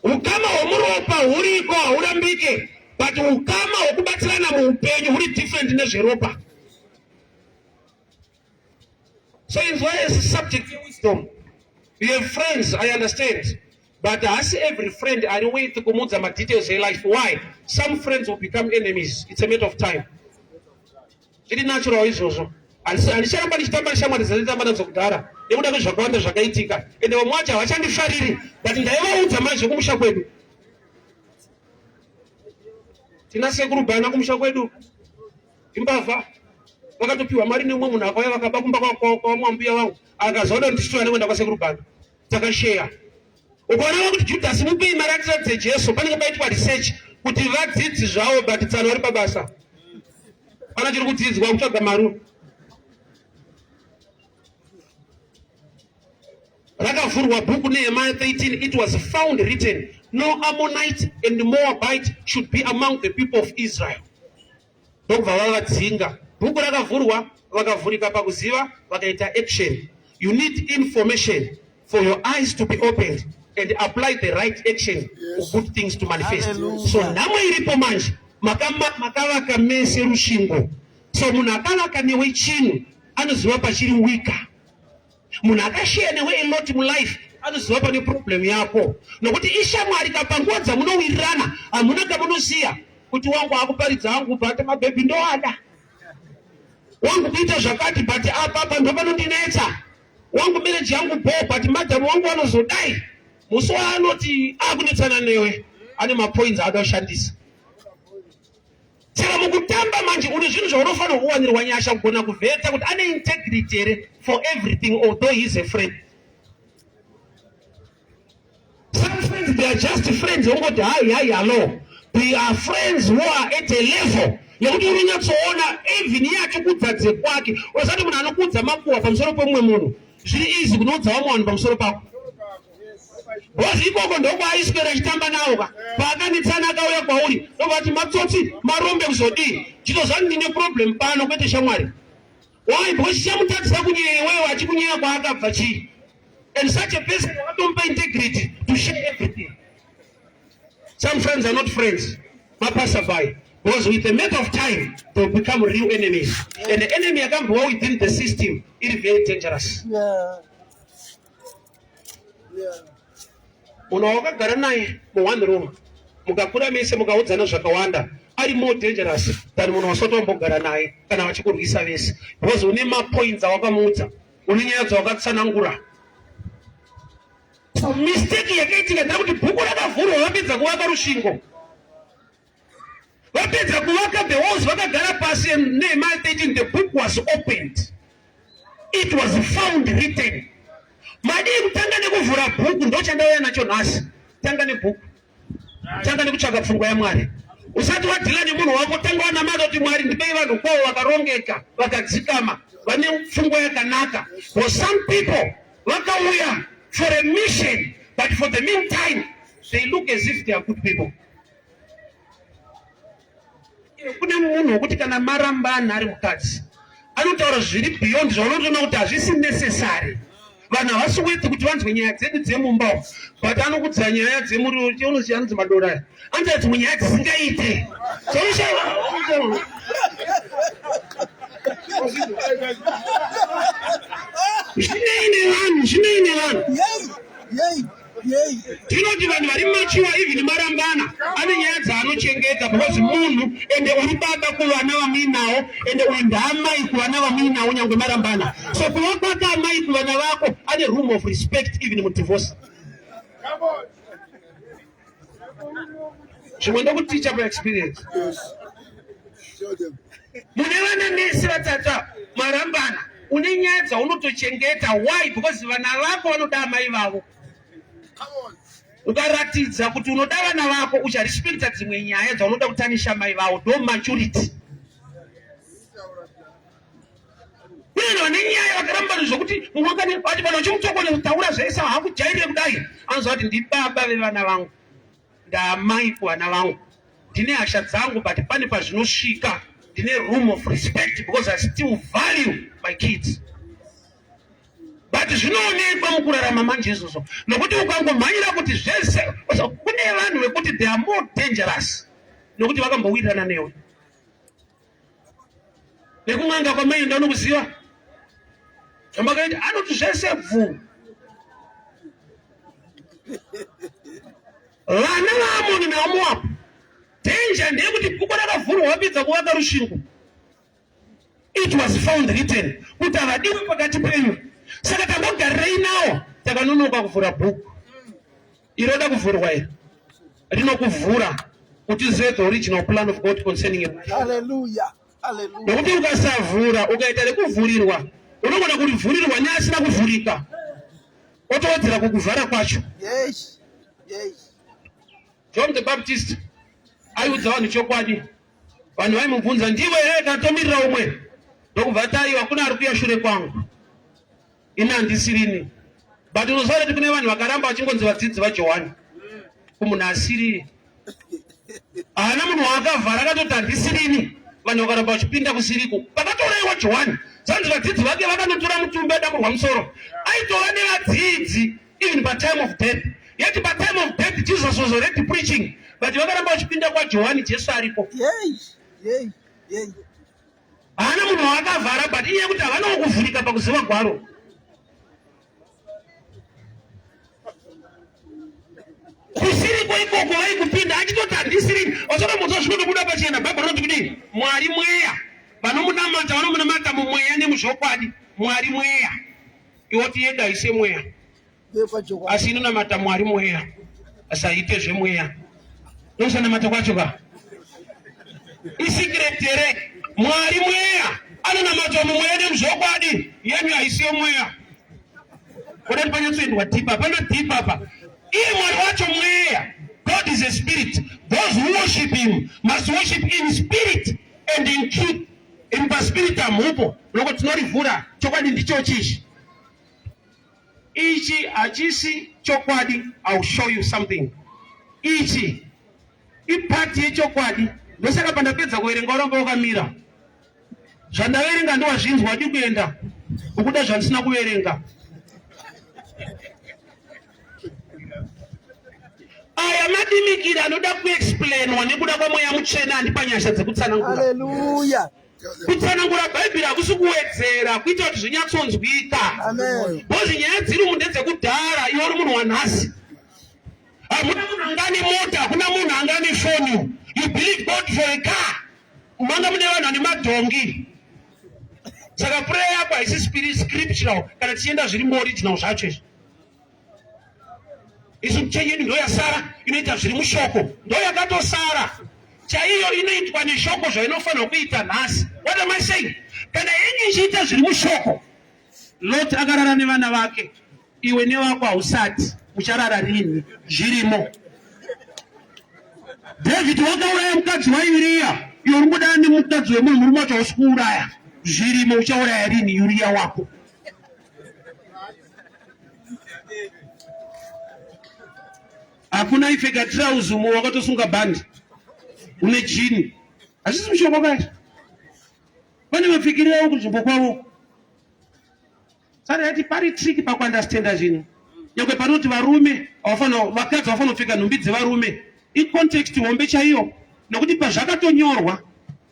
Ukama hwemuropa huriko haurambike, but ukama hwekubatsirana muupenyu huri different nezveropa. So in far as subject wisdom, you have friends, I understand. But haasi every friend ari worth kumuudza madetails elife. Why? Some friends will become enemies. It's a matter of time. Zviri natural izvozvo. Handicharamba ndichitamba neshamwari dzanditamba nadzo kudhara nekuda kwezvakawanda zvakaitika. Ende vamwe vacho havachandifariri but ndaivaudza manje zvekumusha kwedu. Tina sekuru Bhana kumusha kwedu. Imbavha. Vakatopiwa mari neumwe munhu akauya vakaba kumba kwamwambuya vangu akazoda ndisitoya nekuenda kwasekuru Bhana. Takasheya. Ukaona kuti Judhasi mupei mari atiratidze Jesu, panenge paitwa research kuti vadzidzi zvavo but tsano vari pabasa. Pana chiri kudzidzwa kutsvaga mari. Rakavhurwa bhuku Nehemiah 13, it was found written, no Ammonite and Moabite should be among the people of Israel. Ndokubva vavadzinga. Bhuku rakavhurwa, vakavhurika pakuziva, vakaita action. You need information for your eyes to be opened and apply the right action for good things to manifest. Hallelujah. So nhamo iripo manje, makavaka mese rushingo. So munhu akavaka newe chinhu anoziva pachiri weaker. Munhu akasheya newe a lot mulife Anoziva pane problem yako nokuti ishamwari kapanguva dzamunowirirana hamuna kamunosiya kuti wangu akuparidza hangu but mabhebhi ndoada wangu kuita zvakati but apa apa ndopanondinetsa wangu marriage yangu bo but madam wangu vanozodai musi waanoti akunetsana newe ane mapoints aada kushandisa. Saka mukutamba manje une zvinhu zvaunofanira kuwanirwa nyasha kugona kuvheta kuti ane integrity here for everything although he is a friend. Some friends they are just friends vongoti hi hi hello. They are friends who are at a level yekuti unonyatsoona even iye achikudza dzekwake usati munhu anokudza makuhwa pamusoro pemumwe munhu zviri easy kunoudza vamwe vanhu pamusoro pako. Because ikoko ndokwaaiswera achitamba nawo ka. Paakanetsana akauya kwauri ndobva matsotsi marombe kuzodii. Chitozvani ndine problem pano kwete shamwari. Why? Because chichamutadzisa kunyeya iwewe achikunyeya kwaakabva chii. And such a person wakatomupa integrity to share everything. Some friends are not friends. Mapasserby. Because with a matter of time, they will become real enemies. And the enemy akambowa within the system iri very dangerous. Yeah. Yeah. Munhu wawakagara naye muone room mukakura mese mukaudzana zvakawanda ari more dangerous than munhu wasati wambogara naye kana vachikurwisa vese because une mapoints awakamuudza une nyaya dzawakatsanangura. So mistake yakaitika ndekuti bhuku rakavhurwa vapedza kuvaka rusvingo vapedza kuvaka the walls vakagara pasi and Nehemiah 13 the book was opened it was found written madii kutanga nekuvhura bhuku ndochandauya nacho nhasi tanga nebhuku tanga nekutsvaga pfungwa yamwari usati wadhila nemunhu wako tanga wanamata kuti mwari ndipei vanhu kwavo vakarongeka vakadzikama vane pfungwa yakanaka for some people vakauya for a mission but for the meantime they look as if they are good people kune munhu wekuti kana marambana ari mukadzi anotaura zviri beyond zvaunotoona kuti hazvisi necessary vanhu havasi worth kuti vanzwe nyaya dzedu dzemumba umu but anokudza nyaya dzemuriunoziva anonzi madora aya anotaura dzimwe nyaya dzisingaite zvinei nevanhu zvinei nevanhu Tinoti vanhu vari machiwa even marambana ane nyaya dzaanochengeta because munhu ende uri baba kuvana vamuinawo ende uyu ndaamai kuvana vamuinawo nyangwe marambana so kuva kwake amai kuvana vako ane room of respect even mudivorce. Zvimwe ndokuticha paexperience. Mune vana mese vatatu marambana une nyaya dzaunotochengeta why because vana vako vanoda amai vavo ukaratidza kuti unoda vana vako ucharespecta dzimwe nyaya dzaunoda kutanisha mai vavo ndo maturity kune vane nyaya vakaramba zvokuti vati vanhu vachimutokonya kutaura zvese hakujairire kudai anoziva kuti ndibaba vevana vangu ndaamai kuvana vangu ndine hasha dzangu but pane pazvinosvika ndine room of respect because I still value my kids but zvinoonekwa mukurarama manje izvozvo nokuti ukangomhanyira kuti zvese kune vanhu vekuti they are more dangerous nokuti vakambowirirana newe nekun'anga kwamaenda unokuziva zvamakaita anoti zvese bvu vana vaamoni nevamoabhu dhenja ndeyekuti bhuku rakavhurwa vapedza kuvaka rusvingo it was found written kuti havadiwi pakati penyu saka tambogarirei nawo takanonoka kuvhura bhuku iroda kuvhurwa iri rinokuvhura kuti uzive the original plan of God concerning your life. Hallelujah. Hallelujah. Nokuti ukasavhura ukaita rekuvhurirwa unogona kurivhurirwa neasina kuvhurika otowedzera kukuvhara kwacho. Yes. Yes. John the Baptist aiudza vanhu chokwadi. Vanhu vaimubvunza ndiwe here kana tomirira umwe? Ndokubva taiwa kuna ari kuya shure kwangu. Ini handisirini. But unoziva kuti kune vanhu vakaramba vachingonzi vadzidzi vaJohani kumunhu asiriye. Haana munhu waakavhara akatoti handisirini. Vanhu vakaramba vachipinda kusiriko. Pakatouraiwa Johani, zvanzi vadzidzi vake vakanotora mutumbi adamburwa musoro. Aitova nevadzidzi even patime of death. Yet patime of death Jesus was already preaching. But vakaramba vachipinda kwaJohani Jesu aripo. Yei, yei, yei. Haana munhu waakavhara but inyaya yekuti havanawo kuvhurika pakuziva gwaro. Kusiriko ikoko vaikupinda achitoti handisiri. Wasakambonzwa zvinotobuda pachena. Bhaibheri rinoti kudini? Mwari mweya. Vanomunamata vanomunamata mumweya nemuzvokwadi. Mwari mweya. Iwoti yega haisi mweya. Asi inonamata Mwari mweya. Asaite zvemweya. Ndokusanamata kwacho ka. Isikireti here? Mwari mweya anonamatwa mumweya nemuzvokwadi. Yenyu haisi yomweya. Kuda kuti panyatsoendwa deep hapana deep apa. Iye Mwari wacho mweya. God is a spirit. Those who worship him must worship in spirit and in truth. In paspirit hamhupo. Noko tinorivhura. Chokwadi ndichochi ichi. Ichi hachisi chokwadi. I will show you something. Ichi ipati yechokwadi. Ndosaka pandapedza kuverenga waramba wakamira. Zvandaverenga ndiwazvinzwa wadi kuenda ukuda zvandisina kuverenga. Aya madimikira anoda kuexplainwa nekuda kwamweya mutsvene andipa nyasha dzekutsanangura. Haleluya. Kutsanangura Bhaibheri hakusi kuwedzera kuita kuti zvinyatsonzwika. Amen. Because nyaya dziri umu ndedzekudhara, iwe uri munhu wanhasi. Hakuna munhu anga ane mota, hakuna munhu anga ane foni. You believe God for a car. Manga mune vanhu vane madhongi. Saka prayer yako haisi spirit scriptural kana tichienda zviri muoriginal zvacho izvi. Isu chechi yedu ndoyasara inoita zviri mushoko ndoyakatosara chaiyo inoitwa neshoko zvainofanirwa kuita nhasi. What am I saying? Kana yenyu ichiita zviri mushoko, Lot akarara nevana vake, iwe nevako hausati ucharara rini? Zvirimo. David wakauraya mukadzi waUriya, iwe uri kuda nemukadzi wemunhu, murume wacho hausi kuuraya. Zvirimo, uchauraya rini Uriya wako? Hakuna ipfeka trouse umwe wakatosunga bhandi une jini, hazvisi mushoko kai. Vane mapfekero avo kunzvimbo kwavo. Sara yati pari trick pakuandastenda zvinhu. Nyangwe panoti varume havafanira vakadzi havafanira kupfeka nhumbi dzevarume. Icontext hombe chaiyo nekuti pazvakatonyorwa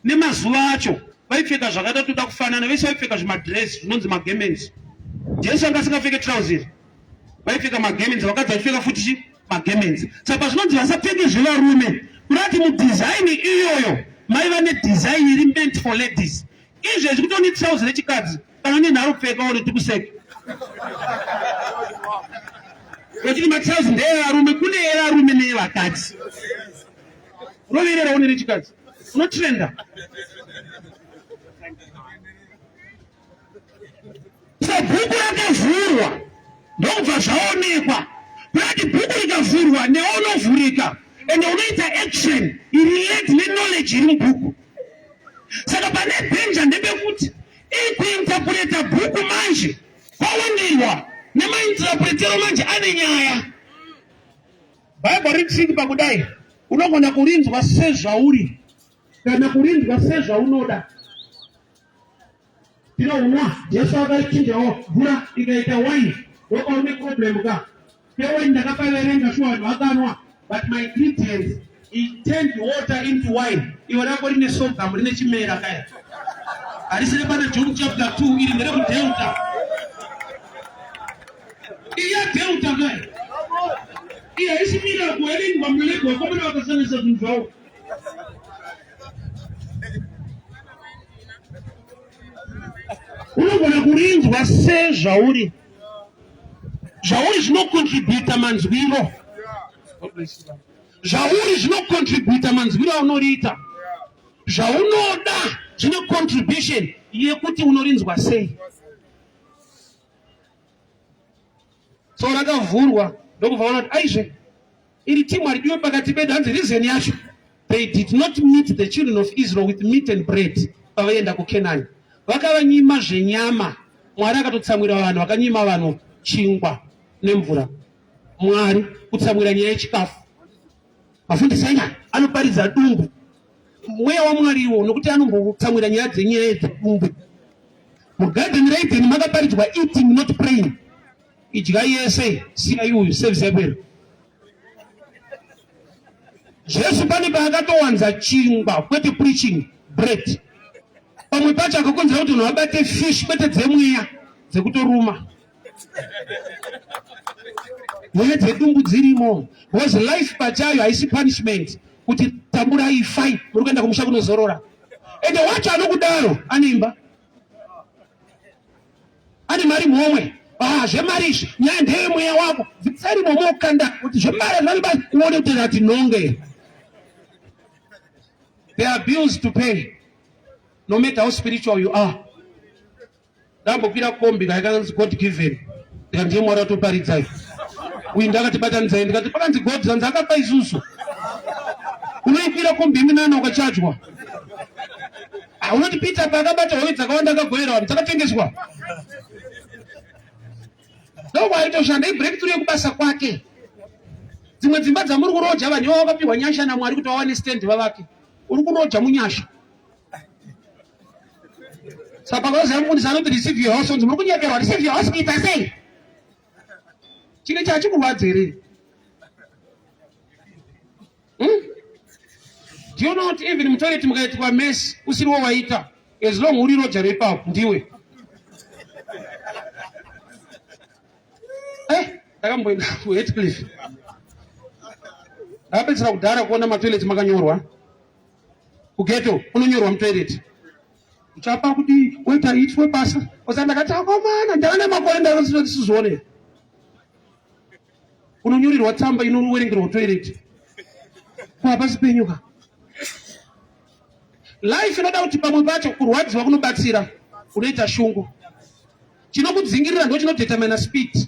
nemazuva acho vaipfeka zvakatoda kufanana vese vaipfeka zvimadress zvinonzi magarments. Jesu anga asingapfeke trousers. Vaipfeka magarments vakadzi vachipfeka futi chi magarments. Saka pazvinonzi vasapfeke zvevarume kurati mudesign iyoyo maiva nedesign iri meant for ladies. Izvezvi kutoni trousers rechikadzi kana une nharo pfeka one tikuseke. Vachiti matrousers ndeevarume kune evarume neevakadzi. Roverera une rechikadzi. Unotrenda. So bhuku rakavhurwa ndokubva zvaonekwa kurati bhuku rikavhurwa newe unovhurika ende unoita action iri led neknowledge iri mubhuku. Saka pane danger ndepekuti ikuinterpreta bhuku manje kwawandirwa nemainterpretero manje ane nyaya. Bible ritrick pakudai unogona kurinzwa sezvauri kana kurinzwa sezvaunoda. Tinounwa Jesu akaichinjawo mvura ikaita wine ndopaune problem ka pewaini ndakapaverenga shuwa vanhu vakanwa but my ingredients he turned water into wine iwe rako rine sorghum rine chimera kaya harisire pana John chapter 2 iri nderekudelta iya delta kaya iya haisi miracle yaringwa mulego vakomana vakasanganisa zvinhu zvavo Unogona kurinzwa sezvauri. Zvauri zvinocontributa manzwiro. Zvauri zvinocontributa manzwiro aunoriita. Zvaunoda zvine contribution yekuti unorinzwa sei. So rakavhurwa ndokubva vaona kuti aizve iri timu haridiwe pakati pedu. Hanzi reason yacho they did not meet the children of Israel with meat and bread pavaienda kuKenani. Vakavanyima zvenyama. Mwari akatotsamwira vanhu, vakanyima vanhu chingwa nemvura. Mwari kutsamwira nyaya yechikafu. Mafundisi anya anoparidza dumbu. Mweya waMwari iwo nokuti anombotsamwira nyaya dzenyaya dzedumbu. Mugarden reEden makaparidzwa eating not praying. Idyai yese, siyai uyu, service yapera. Jesu pane paakatowanza chingwa kwete preaching bread. Pamwe pacho akakonzera kuti vanhu vabate fish kwete dzemweya dzekutoruma. Nyaya dzedumbu dzirimo because life pachayo haisi punishment kuti tamburai ifai muri kuenda kumusha kunozorora. Ende wacho anokudaro ane imba, ane mari muhomwe. Ah, zvemari izvi nyaya ndeye mweya wako. Bvisai momo kanda kuti zvemari hazvina basa uone kuti rati nonge. There are bills to pay no matter how spiritual you are. Ndambokwira kombi kaikanzi God given ndikati ndiye Mwari watoparidzai uyu ndakatibatanidzai ndikati pakanzi God zanzi akapa isusu unoikwira kombi iminana ukachajwa ah, unoti Peter paakabata hove dzakawanda akagovera vanhu dzakatengeswa ndokwaitoshanda ibreakthrough yekubasa kwake dzimwe dzimba dzamuri kuroja vanhu ivavo vakapiwa nyasha namwari kuti vawane stand vavake uri kuroja munyasha saka pakazoya mufundisi anoti receive your house onzi muri kunyeperwa receive your house kuita sei chine chachikurwadza here hmm? do you know kuti even mutoilet mukaitwa mess usiriwo waita as long uri roja reipapo ndiwe eh ndakamboenda kuhetcliff ndakapedzisira kudhara kuona matoilet makanyorwa kugeto unonyorwa mutoilet uchapa kuti waita itwe basa osa ndakati akomana ndava nemakore ndakasizvione unonyorerwa tsamba inowerengerwa toilet ko hapasi penyu ka life inoda kuti pamwe pacho kurwadziwa kunobatsira unoita shungu Chinokudzingirira ndo chinodetermina speed.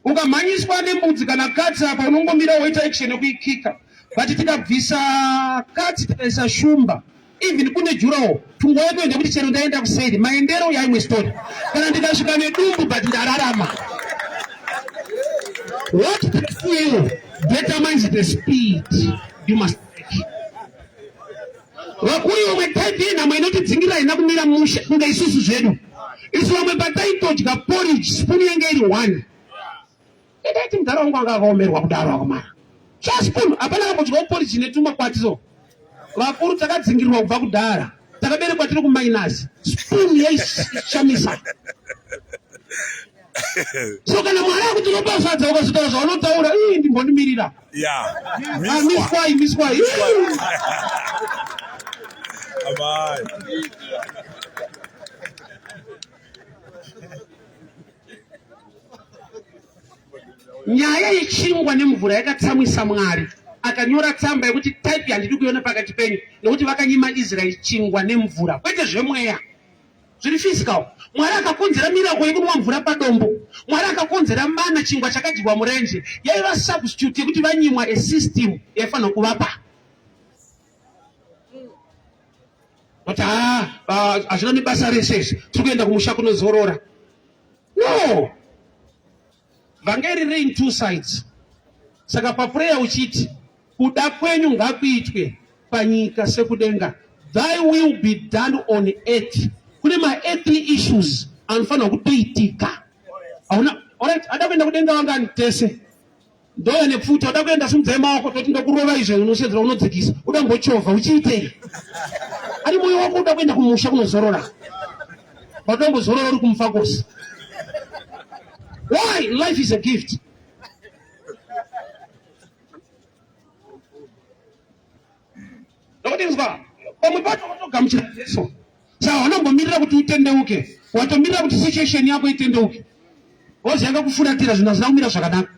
Ukamhanyiswa nembudzi kana katsi apa unongomira woita action yekuikika. But tikabvisa katsi tikaisa shumba even kune jurawo pfungwa yako ndekuti chero ndaenda kuseri maendero yaimwe story. Kana ndikasvika nedumbu but ndararama. What pursue you determines the speed you must take. Vakuru vamwe type yenhamo inotidzingirira haina kumira mushe kunge isusu zvedu. Isu vamwe pataitodya porridge spoon yenge iri one. Ndaiti mudhara wangu anga akaomerwa kudaro akomana. Cha spoon hapana kambodyawo porridge netumakwati so. Vakuru takadzingirirwa kubva kudhara. Takaberekwa tiri kuminus. Spoon yaishamisa. So kana Mwari akutiropafadza ukazotaura zvaunotaura, ii ndimbondimirira. Yeah. Ah, miswai, miswai. Amai. Nyaya yechingwa nemvura yakatsamwisa Mwari. Akanyora tsamba yekuti type handidi kuiona pakati penyu nekuti vakanyima Israeri chingwa nemvura kwete zvemweya. Zviri physical. Mwari akakonzera miracle yekunwa mvura padombo. Mwari akakonzera mana chingwa chakadyiwa murenje. Yaiva substitute yekuti vanyimwa a system yaifanira kuvapa. But ah, ah, hazvina nebasa rese izvi. Tiri kuenda kumusha kunozorora. No. Vhangeri riri in two sides. Saka paprayer uchiti kuda kwenyu ngakuitwe panyika sekudenga. Thy will be done on earth. Kune ma-earthly issues anofanirwa kutoitika. Hauna, alright, ada kuenda kudenga vangani tese. Ndouya nepfuti, wada kuenda simudzai maoko toti ndokurova izvo unosedzera unodzikisa. Uda mbochovha uchiitei? Ari moyo wako uda kuenda kumusha kunozorora. Watombozorora uri kumufakosi. Why? Life is a gift. Nokuti nzwa, pamwe pacho watogamuchira Jesu. Saka unombomirira kuti utendeuke. Watomirira kuti situation yako itendeuke. Wozi yakakufuratira zvinhu hazvina kumira zvakanaka.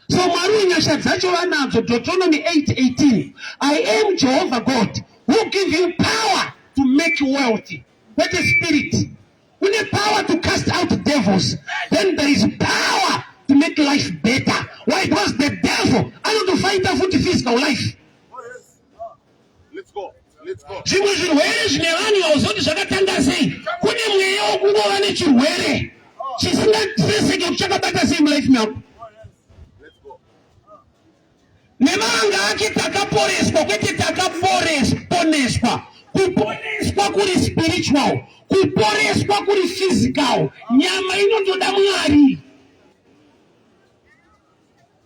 So Mwari wenyasha dzacho vanadzo Deuteronomy 8:18. I am Jehovah God who give you power to make you wealthy. Kwete spirit. Kune power to cast out devils. Then there is power to make life better. Why? Because the devil anotofighta futi physical life. Zvimwe zvirwere zvine vanhu hauzoti zvakatanga sei. Kune mweya wokungova nechirwere chisingatreseke kuti chakabata sei mulife mako. Nemavanga ake takaporeswa, kwete takaponeswa. Kuponeswa kuri spiritual, kuporeswa kuri physical. Nyama inotoda Mwari.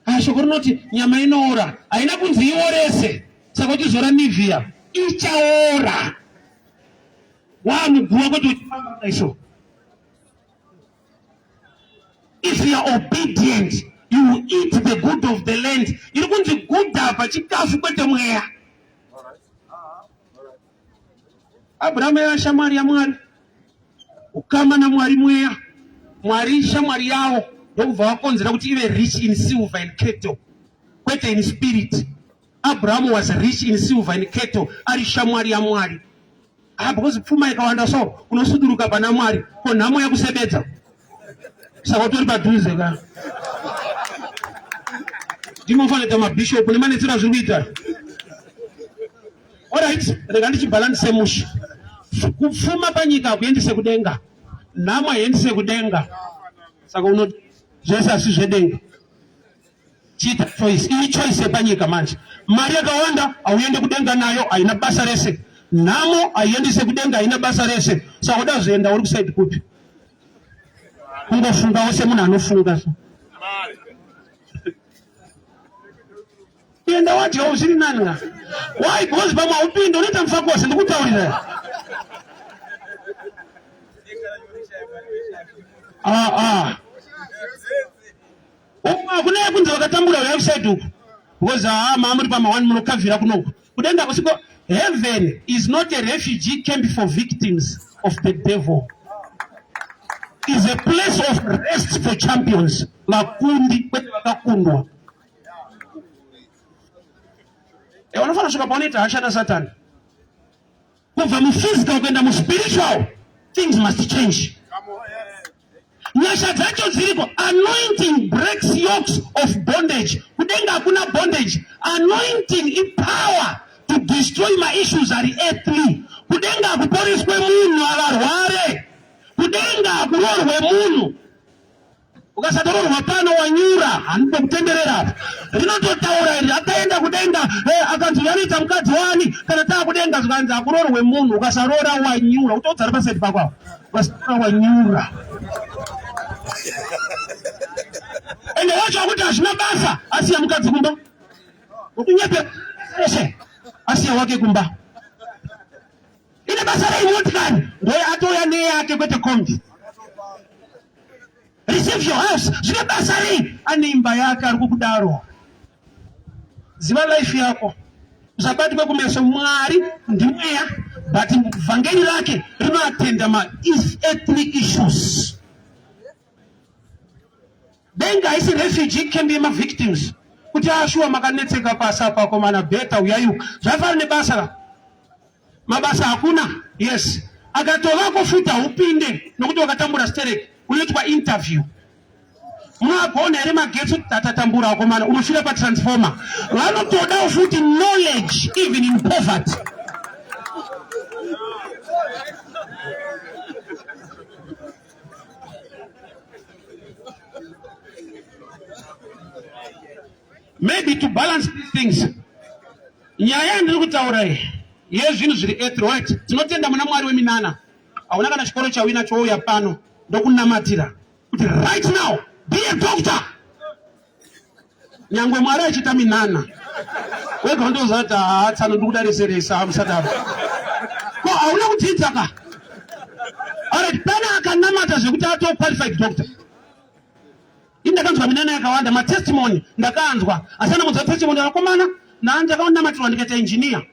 Ah, shoko rinoti nyama inoora, haina kunzi iorese. Saka uchizora Nivea ichaora. Wamuguva kwete uchifamba iso. If you are obedient, You eat the good of the land. Iri kunzi good apa chikafu kwete mweya. Abrahamu yaiva shamwari yaMwari, ukama naMwari mweya. Mwari shamwari yawo ndokubva vakonzera kuti ive rich in silver and cattle, kwete in spirit. Abrahamu was rich in silver and cattle, ari shamwari yaMwari. Ah, because pfuma ikawanda so unosuduruka pana Mwari, ko nhamo yakusebedza saka utori padhuze ka. Ndimofanira mabishop nemanetsero azviri kuita. Alright, rega ndichibhalansise mushe. Kupfuma panyika hakuendise kudenga, nhamo haiendise kudenga, saka uno zvese asi zvedenga. Chiita choice, iyi choice yepanyika manje. Mari yakawanda hauende kudenga nayo, haina basa rese. Nhamo haiendise kudenga, haina basa rese. Saka uda zoenda uri kusaidi kupi? Kungofungawo semunhu anofunga so. Enda wadya usiri nani ka? Why? Because pamwe haupinde unoita mufakose ndikutaurira. Ah ah. Uku hakuna yekunzi vakatambura uyai kuside uku. Because ah maamuri pama one munokavhira kunoku. Kudenga kusiko heaven is not a refugee camp for victims of the devil. Is a place of rest for champions. Vakundi kwete vakakundwa. Eh, unofanira kusvika paunoita hasha nasatani kubva muphysical kuenda muspiritual things must change nyasha dzacho dziriko anointing breaks yokes of bondage kudenga hakuna bondage anointing ipower to destroy maissues ari earthly kudenga hakuporeswe munhu avarware kudenga hakuroorwe munhu Ukasatororwa pano wanyura, handitokutenderera apa. Rinototaura iri akaenda kudenga eh, akanzi uyanoita mukadzi wani kana taa kudenga zvikanzi akurorwe munhu ukasaroora wanyura utodzara pasaidi pako apo ukasaroora wanyura ende wacho akuti hazvina basa asiya mukadzi kumba ukunyepe ese asiya wake kumba ine basa rei motikari ndoye atouya neyake kwete kombi receive your house zvine basa rei ane imba yake ari kukudaro ziva life yako usabatwe kumeso mwari ndimweya but vhangeri rake rinoatenda maearthly issues denga haisi refugee camp yemavictims kuti ashuwa ah, makanetseka pasi apa akomana beta uyayuka zvafanana nebasa ra Mabasa hakuna. Yes. Akatovako futi haupinde nokuti wakatambura sterek. Unoitwa interview. Munoagona here magetsi tatatambura akomana unofira patransformer. Vanotodawo futi knowledge even in poverty. Maybe to balance these things. Nyaya yandiri kutaura iyi yezvinhu zviri earth right. Tinotenda muna Mwari weminana. Hauna kana chikoro chauinacho wouya pano ndokunamatira kuti right now be a doctor. Nyangwe Mwari achiita minana wega undoziva kuti haa tsano ndikuda rese rese hamusadaro. Ko hauna kudzidza ka? Alright, pane akanamata zvekuti ato qualified doctor. Ini ndakanzwa minana yakawanda matestimony ndakanzwa asi anongonzwa testimony vakomana nani ndakaonamatirwa ndikaita engineer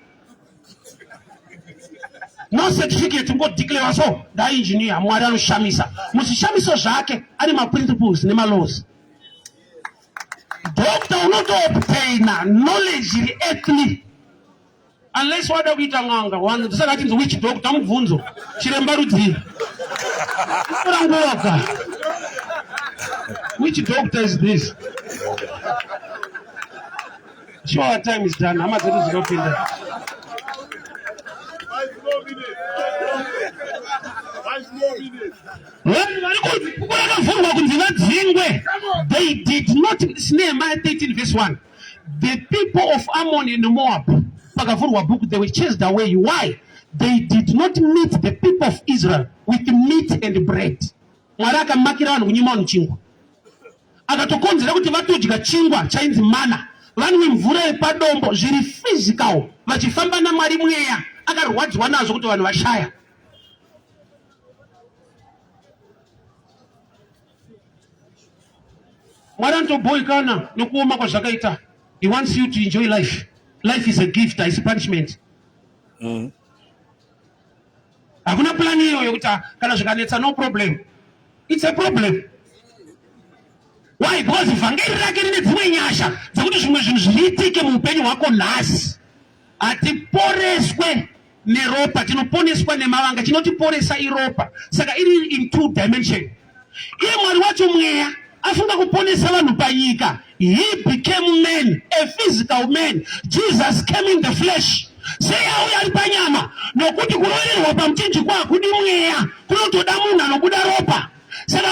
no certificate ngodeclare so ndaengineer mwari anoshamisa muzvishamiso zvake ane maprinciples nemalaws doctor unotoobtaina knowledge iri earthly Unless wada kuita n'anga wanzi ndisaka achinzi witch doctor mubvunzo chiremba rudzii tora nguva ka which doctor is this sure time is done hama dzedu dzinopinda Vanhu vari kunzi bhuku rakavhurwa kunzi vadzingwe they did not Nehemiah 13 verse 1 The people of Ammon and Moab pakavhurwa book they were chased away. Why? They did not meet the people of Israel with meat and bread. Mwari akamakira vanhu kunyima vanhu chingwa, akatokonzera kuti vatodya chingwa chainzi mana, vanwe mvura yepadombo, zviri physical, vachifamba naMwari mweya. Akarwadziwa nazvo kuti vanhu vashaya. Mwari anotobhoikana nekuoma kwazvakaita. He wants you to enjoy life. Life is a gift, haisi punishment. Hakuna plan iyoyo kuti ah, kana zvikanetsa, no problem. It's a problem. Why? Because vhangeri rake rine dzimwe nyasha dzekuti zvimwe zvinhu zviitike muupenyu hwako nhasi. Hatiporeswe neropa, tinoponeswa nemavanga. Chinotiporesa iropa. Saka iri in two dimension. Iye Mwari wacho mweya afunga kuponesa vanhu panyika, he became man, a physical man. Jesus came in the flesh. Sei auya ari panyama? Nokuti kurovererwa pamuchinjikwa hakudi mweya, kunotoda munhu anobuda ropa. Saka